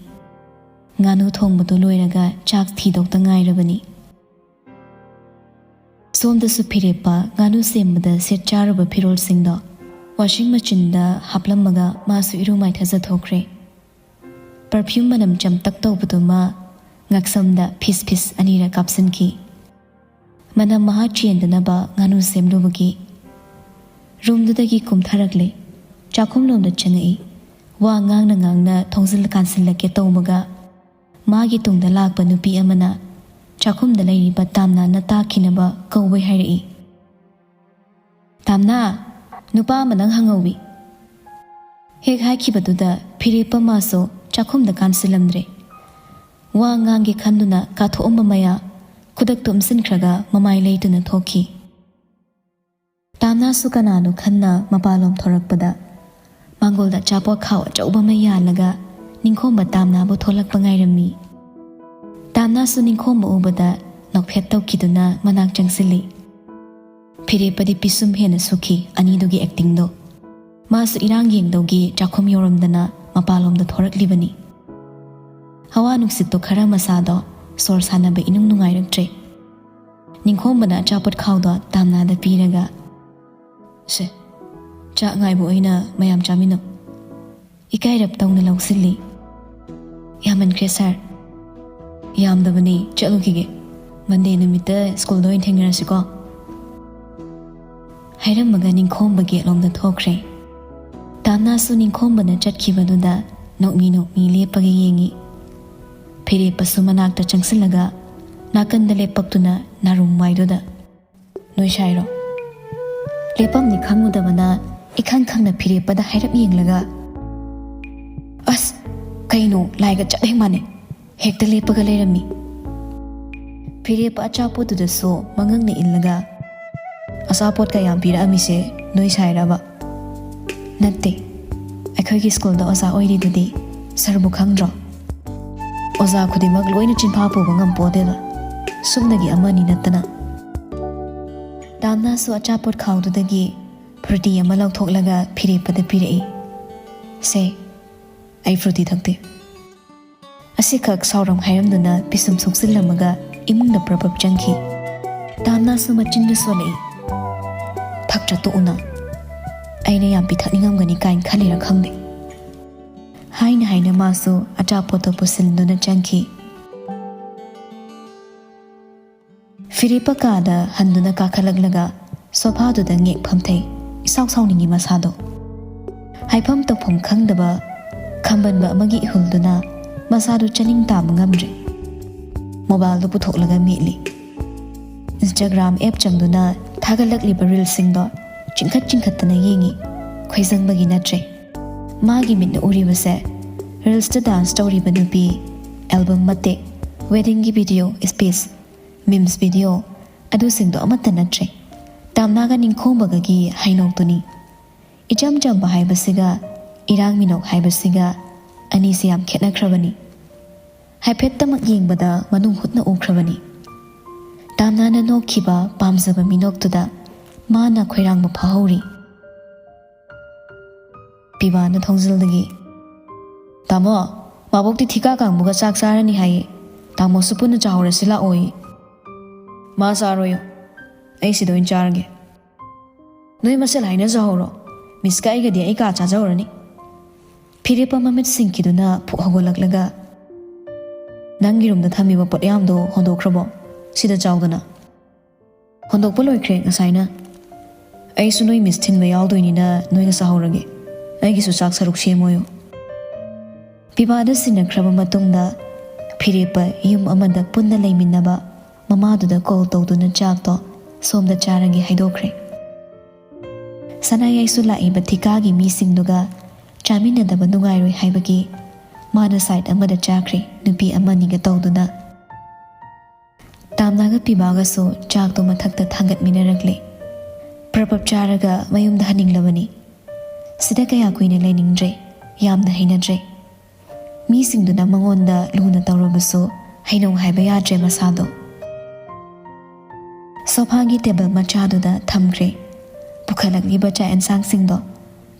ꯉꯥꯅꯨ ꯊꯣꯡꯕꯗꯨ ꯂꯣꯏꯔꯒ ꯆꯥꯛ ꯊꯤꯗꯧꯇ ꯉꯥꯏꯔꯕꯅꯤ꯫ ꯁꯣꯝꯗꯁꯨ ꯐꯤꯔꯦꯞꯄ ꯉꯥꯅꯨ ꯁꯦꯝꯕꯗ ꯁꯦꯠ ꯆꯥꯔꯨꯕ ꯐꯤꯔꯣꯜꯁꯤꯡꯗꯣ ꯋꯥꯁꯤꯡ ꯃꯦꯆꯤꯟꯗ ꯍꯥꯞꯂꯝꯃꯒ ꯃꯥꯁꯨ ꯏꯔꯨ ꯃꯥꯏꯊꯖꯊꯣꯛꯈ꯭ꯔꯦ꯫ ꯄꯔꯐ꯭ꯌꯨꯝ ꯃꯅꯝ ꯆꯝꯇꯛ ꯇꯧꯕꯗꯨꯃ ꯉꯛꯁꯝꯗ ꯐꯤꯁ ꯐꯤꯁ ꯑꯅꯤꯔꯛ ꯀꯥꯞꯁꯤꯟꯈꯤ꯫ ꯃꯅꯝ ꯃꯍꯥ ꯆꯦꯟꯗꯅꯕ ꯉꯥꯅꯨ ꯁꯦꯝꯂꯨꯕꯒꯤ꯫ ꯔꯨꯝꯗꯨꯗꯒꯤ ꯀꯨꯝꯊꯔꯛꯂꯦ꯫ ꯆꯥꯛꯈꯨꯝꯂꯣꯝꯗ ꯆꯪꯉꯛꯏ꯫ ꯋꯥ ꯉꯥꯡꯅ ꯉꯥꯡꯅ ꯊꯣꯡꯖꯤꯜ ꯀꯥꯟꯁꯤꯜꯂꯛꯀꯦ ꯇꯧꯕꯒ, ꯃꯥꯒꯤ ꯇꯨꯡꯗ ꯂꯥꯛꯄ ꯅꯨꯄꯤ ꯑꯃꯅ ꯆꯥꯛꯈꯨꯝꯗ ꯂꯩꯔꯤꯕ ꯇꯥꯝꯅꯥꯅ ꯇꯥꯈꯤꯅꯕ ꯀꯧꯕꯩ ꯍꯥꯏꯔꯛꯏ꯫ "ꯇꯥꯝꯅꯥ, ꯅꯨꯄꯥ ꯑꯃ ꯅꯪ ꯍꯪꯍꯧꯋꯤ꯫" ꯍꯦꯛ ꯍꯥꯏꯈꯤꯕꯗꯨꯗ ꯐꯤꯔꯦꯞꯄ ꯃꯥꯁꯨ ꯆꯥꯛꯈꯨꯝꯗ ꯀꯥꯟꯁꯤꯜꯂꯝꯗ꯭ꯔꯦ꯫ ꯋꯥ ꯉꯥꯡꯒꯦ ꯈꯟꯗꯨꯅ ꯀꯥꯊꯣꯛꯑꯝꯕ ꯃꯌꯥ ꯈꯨꯗꯛꯇ ꯎꯝꯁꯤꯟꯈ꯭ꯔꯒ ꯃꯃꯥꯏ ꯂꯩꯇꯨꯅ ꯊꯣꯛꯈꯤ꯫ ꯇꯥꯝꯅꯥꯁꯨ ꯀꯅꯥꯅꯣ ꯈꯟꯅ ꯃꯄꯥꯟꯂꯣꯝ ꯊꯣꯔꯛꯄꯗ ꯃꯥꯡꯒꯣꯜꯗ ꯑꯆꯥꯄꯣꯠ ꯈꯥꯎ ꯑꯆꯧꯕ ꯑꯃ ꯌꯥꯜꯂꯒ ꯅꯤꯡꯈꯣꯝꯕ ꯇꯥꯝꯅꯥꯕꯨ ꯊꯣꯛꯂꯛꯄ ꯉꯥꯏꯔꯝꯃꯤ꯫ ꯇꯥꯝꯅꯥꯁꯨ ꯅꯤꯡꯈꯣꯝꯕ ꯎꯕꯗ ꯅꯣꯛꯐꯦꯠ ꯇꯧꯈꯤꯗꯨꯅ ꯃꯅꯥꯛ ꯆꯪꯁꯤꯜꯂꯤ꯫ ꯐꯤꯔꯦꯞꯄꯗꯤ ꯄꯤꯁꯨꯝ ꯍꯦꯟꯅ ꯁꯨꯛꯈꯤ ꯑꯅꯤꯗꯨꯒꯤ ꯑꯦꯛꯇꯤꯡꯗꯣ꯫ ꯃꯥꯁꯨ ꯏꯔꯥꯡ ꯌꯦꯡꯗꯧꯒꯤ ꯆꯥꯛꯈꯨꯝ ꯌꯧꯔꯝꯗꯅ ꯃꯄꯥꯟꯂꯣꯝꯗ ꯊꯣꯔꯛꯂꯤꯕꯅꯤ꯫ ꯍꯋꯥ ꯅꯨꯡꯁꯤꯠꯇꯣ ꯈꯔ ꯃꯁꯥꯗꯣ ꯁꯣꯔ ꯁꯥꯟꯅꯕ ꯏꯅꯨꯡ ꯅꯨꯡꯉꯥꯏꯔꯛꯇ꯭ꯔꯦ꯫ ꯅꯤꯡꯈꯣꯝꯕꯅ ꯑꯆꯥꯄꯣꯠ ꯈꯥꯎꯗꯣ ꯇꯥꯝꯅꯥꯗ ꯄꯤꯔꯒ, "ꯁꯦ, ꯆꯥꯛ ꯉꯥꯏꯕ ꯑꯣꯏꯅ ꯃꯌꯥꯝ ꯆꯥꯃꯤꯟꯅꯧ꯫" ꯏꯀꯥꯏꯔꯞ ꯇꯧꯅ ꯂꯧꯁꯤꯜꯂꯤ꯫ "ꯌꯥꯝꯃꯟꯈ꯭ꯔꯦ ꯁꯥꯔ꯫" "ꯌꯥꯝꯗꯕꯅꯤ, ꯆꯠꯂꯨꯈꯤꯒꯦ꯫ ꯃꯟꯗꯦ ꯅꯨꯃꯤꯠꯇ ꯁ꯭ꯀꯨꯜꯗ ꯑꯣꯏꯅ ꯊꯦꯡꯅꯔꯁꯤꯀꯣ꯫" ꯍꯥꯏꯔꯝꯃꯒ ꯅꯤꯡꯈꯣꯝꯕ ꯒꯦꯠꯂꯣꯝꯗ ꯊꯣꯛꯈ꯭ꯔꯦ꯫ ꯇꯥꯝꯅꯥꯁꯨ ꯅꯤꯡꯈꯣꯝꯕꯅ ꯆꯠꯈꯤꯕꯗꯨꯗ ꯅꯣꯛꯃꯤ ꯅꯣꯛꯃꯤ ꯂꯦꯞꯄꯒ ꯌꯦꯡꯉꯤ꯫ ꯐꯤꯔꯦꯞꯄꯁꯨ ꯃꯅꯥꯛꯇ ꯆꯪꯁꯤꯜꯂꯒ ꯅꯥꯀꯟꯗ ꯂꯦꯞꯄꯛꯇꯨꯅ ꯅꯥꯔꯨꯝ ꯃꯥꯏꯗꯨꯗ, "ꯅꯣꯏ ꯁꯥꯏꯔꯣ?" ꯂꯦꯞꯐꯝꯗꯤ ꯈꯪꯉꯨꯗꯕꯅ ꯏꯈꯪ ꯈꯪꯅ ꯐꯤꯔꯦꯞꯄꯗ ꯍꯥꯏꯔꯞ ꯌꯦꯡꯂꯒ, "ꯑꯁ, ꯀꯩꯅꯣ, ꯂꯥꯏꯒ ꯆꯞ ꯍꯦꯛ ꯃꯥꯟꯅꯩ!" ꯍꯦꯛꯇ ꯂꯦꯞꯄꯒ ꯂꯩꯔꯝꯃꯤ꯫ ꯐꯤꯔꯦꯞꯄ ꯑꯆꯥꯄꯣꯠꯇꯨꯗꯁꯨ ꯃꯉꯛꯅ ꯏꯜꯂꯒ, "ꯑꯆꯥꯄꯣꯠꯀ ꯌꯥꯝ ꯄꯤꯔꯛꯑꯝꯃꯤꯁꯦ ꯅꯣꯏ ꯁꯥꯏꯔꯕ?" "ꯅꯠꯇꯦ, ꯑꯩꯈꯣꯏꯒꯤ ꯁ꯭ꯀꯨꯜꯗ ꯑꯣꯖꯥ ꯑꯣꯏꯔꯤꯗꯨꯗꯤ, ꯁꯥꯔꯕꯨ ꯈꯪꯗ꯭ꯔꯣ? ꯑꯣꯖꯥ ꯈꯨꯗꯤꯡꯃꯛ ꯂꯣꯏꯅ ꯆꯤꯟꯐꯥ ꯄꯨꯕ ꯉꯝꯄꯣꯗꯦꯗ, ꯁꯨꯞꯅꯒꯤ ꯑꯃꯅꯤ ꯅꯠꯇꯅ꯫" ꯇꯥꯝꯅꯥꯁꯨ ꯑꯆꯥꯄꯣꯠ ꯈꯥꯎꯗꯨꯗꯒꯤ ꯐ꯭ꯔꯨꯇꯤ ꯑꯃ ꯂꯧꯊꯣꯛꯂꯒ ꯐꯤꯔꯦꯞꯄꯗ ꯄꯤꯔꯛꯏ꯫ "ꯁꯦ, ꯑꯩ ꯐ꯭ꯔꯨꯇꯤ ꯊꯛꯇꯦ꯫" ꯑꯁꯤꯈꯛ ꯁꯥꯎꯔꯝ ꯍꯥꯏꯔꯝꯗꯨꯅ ꯄꯤꯁꯨꯝ ꯁꯣꯛꯆꯤꯜꯂꯝꯃꯒ ꯏꯃꯨꯡꯗ ꯄ꯭ꯔꯞ ꯄ꯭ꯔꯞ ꯆꯪꯈꯤ꯫ ꯇꯥꯝꯅꯥꯁꯨ ꯃꯆꯤꯟꯗ ꯁꯣꯜꯂꯛꯏ꯫ "ꯊꯛꯇ꯭ꯔ ꯇꯣꯛꯎꯅ, ꯑꯩꯅ ꯌꯥꯝ ꯄꯤꯊꯛꯅꯤꯡꯉꯝꯒꯅꯤ ꯀꯥꯏꯅ ꯈꯜꯂꯤꯔ ꯈꯪꯗꯦ꯫" ꯍꯥꯏꯅ ꯍꯥꯏꯅ ꯃꯥꯁꯨ ꯑꯆꯥꯄꯣꯠꯇꯣ ꯄꯨꯁꯤꯟꯗꯨꯅ ꯆꯪꯈꯤ꯫ ꯐꯤꯔꯦꯞꯄ ꯀꯥꯗ ꯍꯟꯗꯨꯅ ꯀꯥꯈꯠꯂꯛꯂꯒ ꯁꯣꯐꯥꯗꯨꯗ ꯉꯦꯛ ꯐꯝꯊꯩ꯫ ꯏꯁꯥꯎ ꯁꯥꯎꯅꯤꯡꯉꯤ ꯃꯁꯥꯗꯣ꯫ ꯍꯥꯏꯐꯝ ꯇꯧꯐꯝ ꯈꯪꯗꯕ ꯈꯝꯕꯟꯕ ꯑꯃꯒꯤ ꯏꯍꯨꯜꯗꯨꯅ ꯃꯁꯥꯗꯨ ꯆꯅꯤꯡ ꯇꯥꯕ ꯉꯝꯗ꯭ꯔꯦ꯫ ꯃꯣꯕꯥꯏꯜꯗꯨ ꯄꯨꯊꯣꯛꯂꯒ ꯃꯦꯠꯂꯤ꯫ ꯏꯟꯁꯇꯥꯒ꯭ꯔꯥꯝ ꯑꯦꯞ ꯆꯪꯗꯨꯅ ꯊꯥꯒꯠꯂꯛꯂꯤꯕ ꯔꯤꯜꯁꯁꯤꯡꯗꯣ ꯆꯤꯡꯈꯠ ꯆꯤꯡꯈꯠꯇꯅ ꯌꯦꯡꯉꯤ꯫ ꯈꯣꯏꯖꯪꯕꯒꯤ ꯅꯠꯇ꯭ꯔꯦ꯫ ꯃꯥꯒꯤ ꯃꯤꯠꯅ ꯎꯔꯤꯕꯁꯦ ꯔꯤꯜꯁꯇ ꯗꯥꯟꯁ ꯇꯧꯔꯤꯕ ꯅꯨꯄꯤ, ꯑꯦꯜꯕꯝ ꯃꯇꯦꯛ, ꯋꯦꯗꯤꯡꯒꯤ ꯚꯤꯗꯤꯑꯣ, ꯁ꯭ꯄꯤꯆ, ꯃꯤꯝꯁ ꯚꯤꯗꯤꯑꯣ, ꯑꯗꯨꯁꯤꯡꯗꯣ ꯑꯃꯠꯇ ꯅꯠꯇ꯭ꯔꯦ꯫ ꯇꯥꯝꯅꯥꯒ ꯅꯤꯡꯈꯣꯝꯕꯒꯒꯤ ꯍꯩꯅꯣꯛꯇꯨꯅꯤ꯫ ꯏꯆꯝ ꯆꯝꯕ ꯍꯥꯏꯕꯁꯤꯒ ꯏꯔꯥꯡ ꯃꯤꯅꯣꯛ ꯍꯥꯏꯕꯁꯤꯒ ꯑꯅꯤꯁꯤ ꯌꯥꯝ ꯈꯦꯠꯅꯈ꯭ꯔꯕꯅꯤ꯫ ꯍꯥꯏꯐꯦꯠꯇꯃꯛ ꯌꯦꯡꯕꯗ ꯃꯅꯨꯡ ꯍꯨꯠꯅ ꯎꯈ꯭ꯔꯕꯅꯤ꯫ ꯇꯥꯝꯅꯥꯅ ꯅꯣꯛꯈꯤꯕ ꯄꯥꯝꯖꯕ ꯃꯤꯅꯣꯛꯇꯨꯗ ꯃꯥꯅ ꯈꯣꯏꯔꯥꯡꯕ ꯐꯥꯍꯧꯔꯤ꯫ ꯄꯤꯕꯥꯅ ꯊꯣꯡꯖꯤꯜꯗꯒꯤ, "ꯇꯥꯃꯣ, ꯃꯥꯕꯣꯛꯇꯤ ꯊꯤꯀꯥ ꯀꯥꯡꯕꯨꯒ ꯆꯥꯛ ꯆꯥꯔꯅꯤ ꯍꯥꯏꯌꯦ꯫ ꯇꯥꯃꯣꯁꯨ ꯄꯨꯟꯅ ꯆꯥꯍꯧꯔꯁꯤ ꯂꯥꯛꯑꯣꯌꯦ꯫" "ꯃꯥ ꯆꯥꯔꯣꯏꯌꯣ, ꯑꯩ ꯁꯤꯗ ꯑꯣꯏꯅ ꯆꯥꯔꯒꯦ꯫" "ꯅꯣꯏ ꯃꯁꯦꯜ ꯍꯥꯏꯅꯖꯍꯧꯔꯣ, ꯃꯤꯁꯀ ꯑꯩꯒꯗꯤ ꯑꯩ ꯀꯥ ꯆꯥꯖꯍꯧꯔꯅꯤ꯫" ꯐꯤꯔꯦꯞꯄ ꯃꯃꯤꯠ ꯁꯤꯡꯈꯤꯗꯨꯅ ꯐꯨꯛ ꯍꯧꯒꯠꯂꯛꯂꯒ, "ꯅꯪꯒꯤ ꯔꯨꯝꯗ ꯊꯝꯃꯤꯕ ꯄꯣꯠꯌꯥꯝꯗꯣ ꯍꯣꯟꯗꯣꯛꯈ꯭ꯔꯕꯣ? ꯁꯤꯗ ꯆꯥꯎꯗꯅ꯫" "ꯍꯣꯟꯗꯣꯛꯄ ꯂꯣꯏꯈ꯭ꯔꯦ ꯉꯁꯥꯏꯅ꯫ ꯑꯩꯁꯨ ꯅꯣꯏ ꯃꯤꯁ ꯊꯤꯟꯕ ꯌꯥꯎꯗꯣꯏꯅꯤꯅ ꯅꯣꯏꯒ ꯆꯥꯍꯧꯔꯒꯦ꯫ ꯑꯩꯒꯤꯁꯨ ꯆꯥꯛ ꯁꯔꯨꯛ ꯁꯦꯝꯃꯣꯌꯣ꯫" ꯄꯤꯕꯥꯗ ꯁꯤꯟꯅꯈ꯭ꯔꯕ ꯃꯇꯨꯡꯗ ꯐꯤꯔꯦꯞꯄ ꯌꯨꯝ ꯑꯃꯗ ꯄꯨꯟꯅ ꯂꯩꯃꯤꯟꯅꯕ ꯃꯃꯥꯗꯨꯗ ꯀꯣꯜ ꯇꯧꯗꯨꯅ ꯆꯥꯛꯇꯣ ꯁꯣꯝꯗ ꯆꯥꯔꯒꯦ ꯍꯥꯏꯗꯣꯛꯈ꯭ꯔꯦ꯫ ꯁꯅꯥꯌꯥꯏꯁꯨ ꯂꯥꯛꯏꯕ ꯊꯤꯀꯥꯒꯤ ꯃꯤꯁꯤꯡꯗꯨꯒ ꯆꯥꯃꯤꯟꯅꯗꯕ ꯅꯨꯡꯉꯥꯏꯔꯣꯏ ꯍꯥꯏꯕꯒꯤ ꯃꯥꯅ ꯁꯥꯏꯠ ꯑꯃꯗ ꯆꯥꯈ꯭ꯔꯦ, ꯅꯨꯄꯤ ꯑꯃꯅꯤꯒ ꯇꯧꯗꯨꯅ꯫ ꯇꯥꯝꯅꯥꯒ ꯄꯤꯕꯥꯒꯁꯨ ꯆꯥꯛꯇꯣ ꯃꯊꯛꯇ ꯊꯥꯡꯒꯠꯃꯤꯟꯅꯔꯛꯂꯦ꯫ ꯄ꯭ꯔꯞ ꯄ꯭ꯔꯞ ꯆꯥꯔꯒ ꯃꯌꯨꯝꯗ ꯍꯟꯅꯤꯡꯂꯕꯅꯤ꯫ ꯁꯤꯗ ꯀꯌꯥ ꯀꯨꯏꯅ ꯂꯩꯅꯤꯡꯗ꯭ꯔꯦ, ꯌꯥꯝꯅ ꯍꯩꯅꯗ꯭ꯔꯦ꯫ ꯃꯤꯁꯤꯡꯗꯨꯅ ꯃꯉꯣꯟꯗ ꯂꯨꯅ ꯇꯧꯔꯕꯁꯨ ꯍꯩꯅꯧ ꯍꯥꯏꯕ ꯌꯥꯗ꯭ꯔꯦ ꯃꯁꯥꯗꯣ꯫ ꯁꯣꯐꯥꯒꯤ ꯇꯦꯕꯜ ꯃꯆꯥꯗꯨꯗ ꯊꯝꯈ꯭ꯔꯦ ꯄꯨꯈꯠꯂꯛꯂꯤꯕ ꯆꯥꯛ ꯑꯦꯟꯁꯥꯡꯁꯤꯡꯗꯣ꯫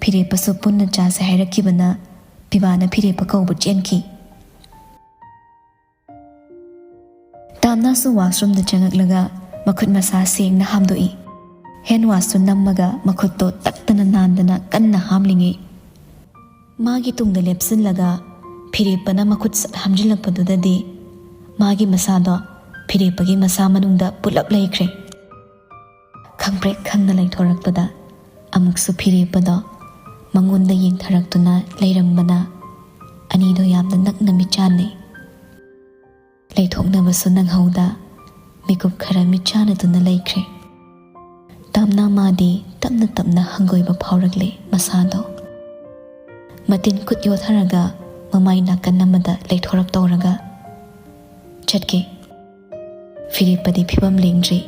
ꯐꯤꯔꯦꯞꯄꯁꯨ ꯄꯨꯟꯅ ꯆꯥꯁꯦ ꯍꯥꯏꯔꯛꯈꯤꯕꯅ ꯄꯤꯕꯥꯅ ꯐꯤꯔꯦꯞꯄ ꯀꯧꯕ ꯆꯦꯟꯈꯤ꯫ ꯇꯥꯝꯅꯥꯁꯨ ꯋꯥꯁꯔꯨꯝꯗ ꯆꯪꯉꯛꯂꯒ ꯃꯈꯨꯠ ꯃꯁꯥ ꯁꯦꯡꯅ ꯍꯥꯝꯗꯣꯛꯏ꯫ ꯍꯦꯟ ꯋꯥꯁꯁꯨ ꯅꯝꯃꯒ ꯃꯈꯨꯠꯇꯣ ꯇꯛꯇꯅ ꯅꯥꯟꯗꯅ ꯀꯟꯅ ꯍꯥꯝꯂꯤꯉꯩ, ꯃꯥꯒꯤ ꯇꯨꯡꯗ ꯂꯦꯞꯁꯤꯜꯂꯒ ꯐꯤꯔꯦꯞꯄꯅ ꯃꯈꯨꯠ ꯁꯠ ꯍꯥꯝꯖꯤꯜꯂꯛꯄꯗꯨꯗꯗꯤ ꯃꯥꯒꯤ ꯃꯁꯥꯗꯣ ꯐꯤꯔꯦꯞꯄꯒꯤ ꯃꯁꯥ ꯃꯅꯨꯡꯗ ꯄꯨꯂꯞ ꯂꯩꯈ꯭ꯔꯦ꯫ ꯈꯪꯄ꯭ꯔꯦꯛ ꯈꯪꯅ ꯂꯩꯊꯣꯔꯛꯄꯗ ꯑꯃꯨꯛꯁꯨ ꯐꯤꯔꯦꯞꯄꯗꯣ ꯃꯉꯣꯟꯗ ꯌꯦꯡꯊꯔꯛꯇꯨꯅ ꯂꯩꯔꯝꯕꯅ ꯑꯅꯤꯗꯣ ꯌꯥꯝꯅ ꯅꯛꯅ ꯃꯤꯠꯆꯥꯟꯅꯩ꯫ ꯂꯩꯊꯣꯛꯅꯕꯁꯨ ꯅꯪꯍꯧꯗ ꯃꯤꯀꯨꯞ ꯈꯔ ꯃꯤꯠꯆꯥꯟꯅꯗꯨꯅ ꯂꯩꯈ꯭ꯔꯦ꯫ ꯇꯞꯅ ꯃꯥꯗꯤ ꯇꯞꯅ ꯇꯞꯅ ꯍꯪꯒꯣꯏꯕ ꯐꯥꯎꯔꯛꯂꯦ ꯃꯁꯥꯗꯣ꯫ ꯃꯇꯤꯟ ꯀꯨꯠ ꯌꯣꯠꯊꯔꯒ ꯃꯃꯥꯏ ꯅꯥꯀꯟ ꯑꯃꯗ ꯂꯩꯊꯣꯔꯛ ꯇꯧꯔꯒ, "ꯆꯠꯀꯦ꯫" ꯐꯤꯔꯦꯞꯄꯗꯤ ꯐꯤꯕꯝ ꯂꯦꯡꯗ꯭ꯔꯤ꯫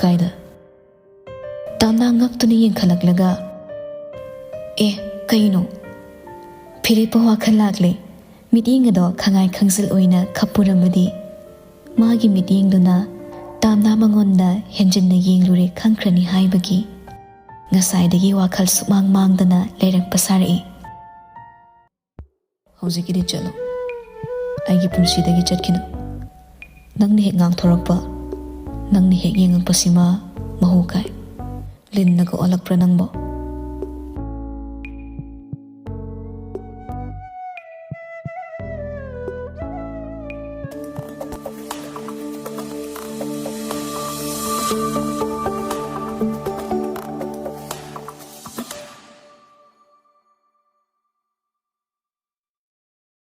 "ꯀꯥꯏꯗ?" ꯇꯥꯝꯅꯥ ꯉꯛꯇꯨꯅ ꯌꯦꯡꯈꯠꯂꯛꯂꯒ, "ꯑꯦ, ꯀꯩꯅꯣ?" ꯐꯤꯔꯦꯞꯄ ꯋꯥꯈꯜ ꯂꯥꯛꯂꯦ꯫ ꯃꯤꯠꯌꯦꯡ ꯑꯗꯣ ꯈꯪꯉꯥꯏ ꯈꯪꯖꯤꯜ ꯑꯣꯏꯅ ꯈꯞꯄꯨꯔꯕꯗꯤ ꯃꯥꯒꯤ ꯃꯤꯠꯌꯦꯡꯗꯨꯅ ꯇꯥꯝꯅꯥ ꯃꯉꯣꯟꯗ ꯍꯦꯟꯖꯤꯟꯅ ꯌꯦꯡꯂꯨꯔꯦ ꯈꯪꯈ꯭ꯔꯅꯤ ꯍꯥꯏꯕꯒꯤ ꯉꯁꯥꯏꯗꯒꯤ ꯋꯥꯈꯜ ꯁꯨꯃꯥꯡ ꯃꯥꯡꯗꯅ ꯂꯩꯔꯛꯄ ꯁꯥꯔꯛꯏ꯫ "ꯍꯧꯖꯤꯛꯀꯤꯗꯤ ꯆꯠꯂꯣ꯫ ꯑꯩꯒꯤ ꯄꯨꯟꯁꯤꯗꯒꯤ ꯆꯠꯈꯤꯅꯨ꯫ ꯅꯪꯅ ꯍꯦꯛ ꯉꯥꯡꯊꯣꯔꯛꯄ, ꯅꯪꯅ ꯍꯦꯛ ꯌꯦꯡꯉꯛꯄꯁꯤꯃ ꯃꯍꯨ ꯀꯥꯏ꯫ ꯂꯤꯟꯅꯒ ꯑꯣꯜꯂꯛꯄ꯭ꯔꯥ ꯅꯪꯕꯣ?"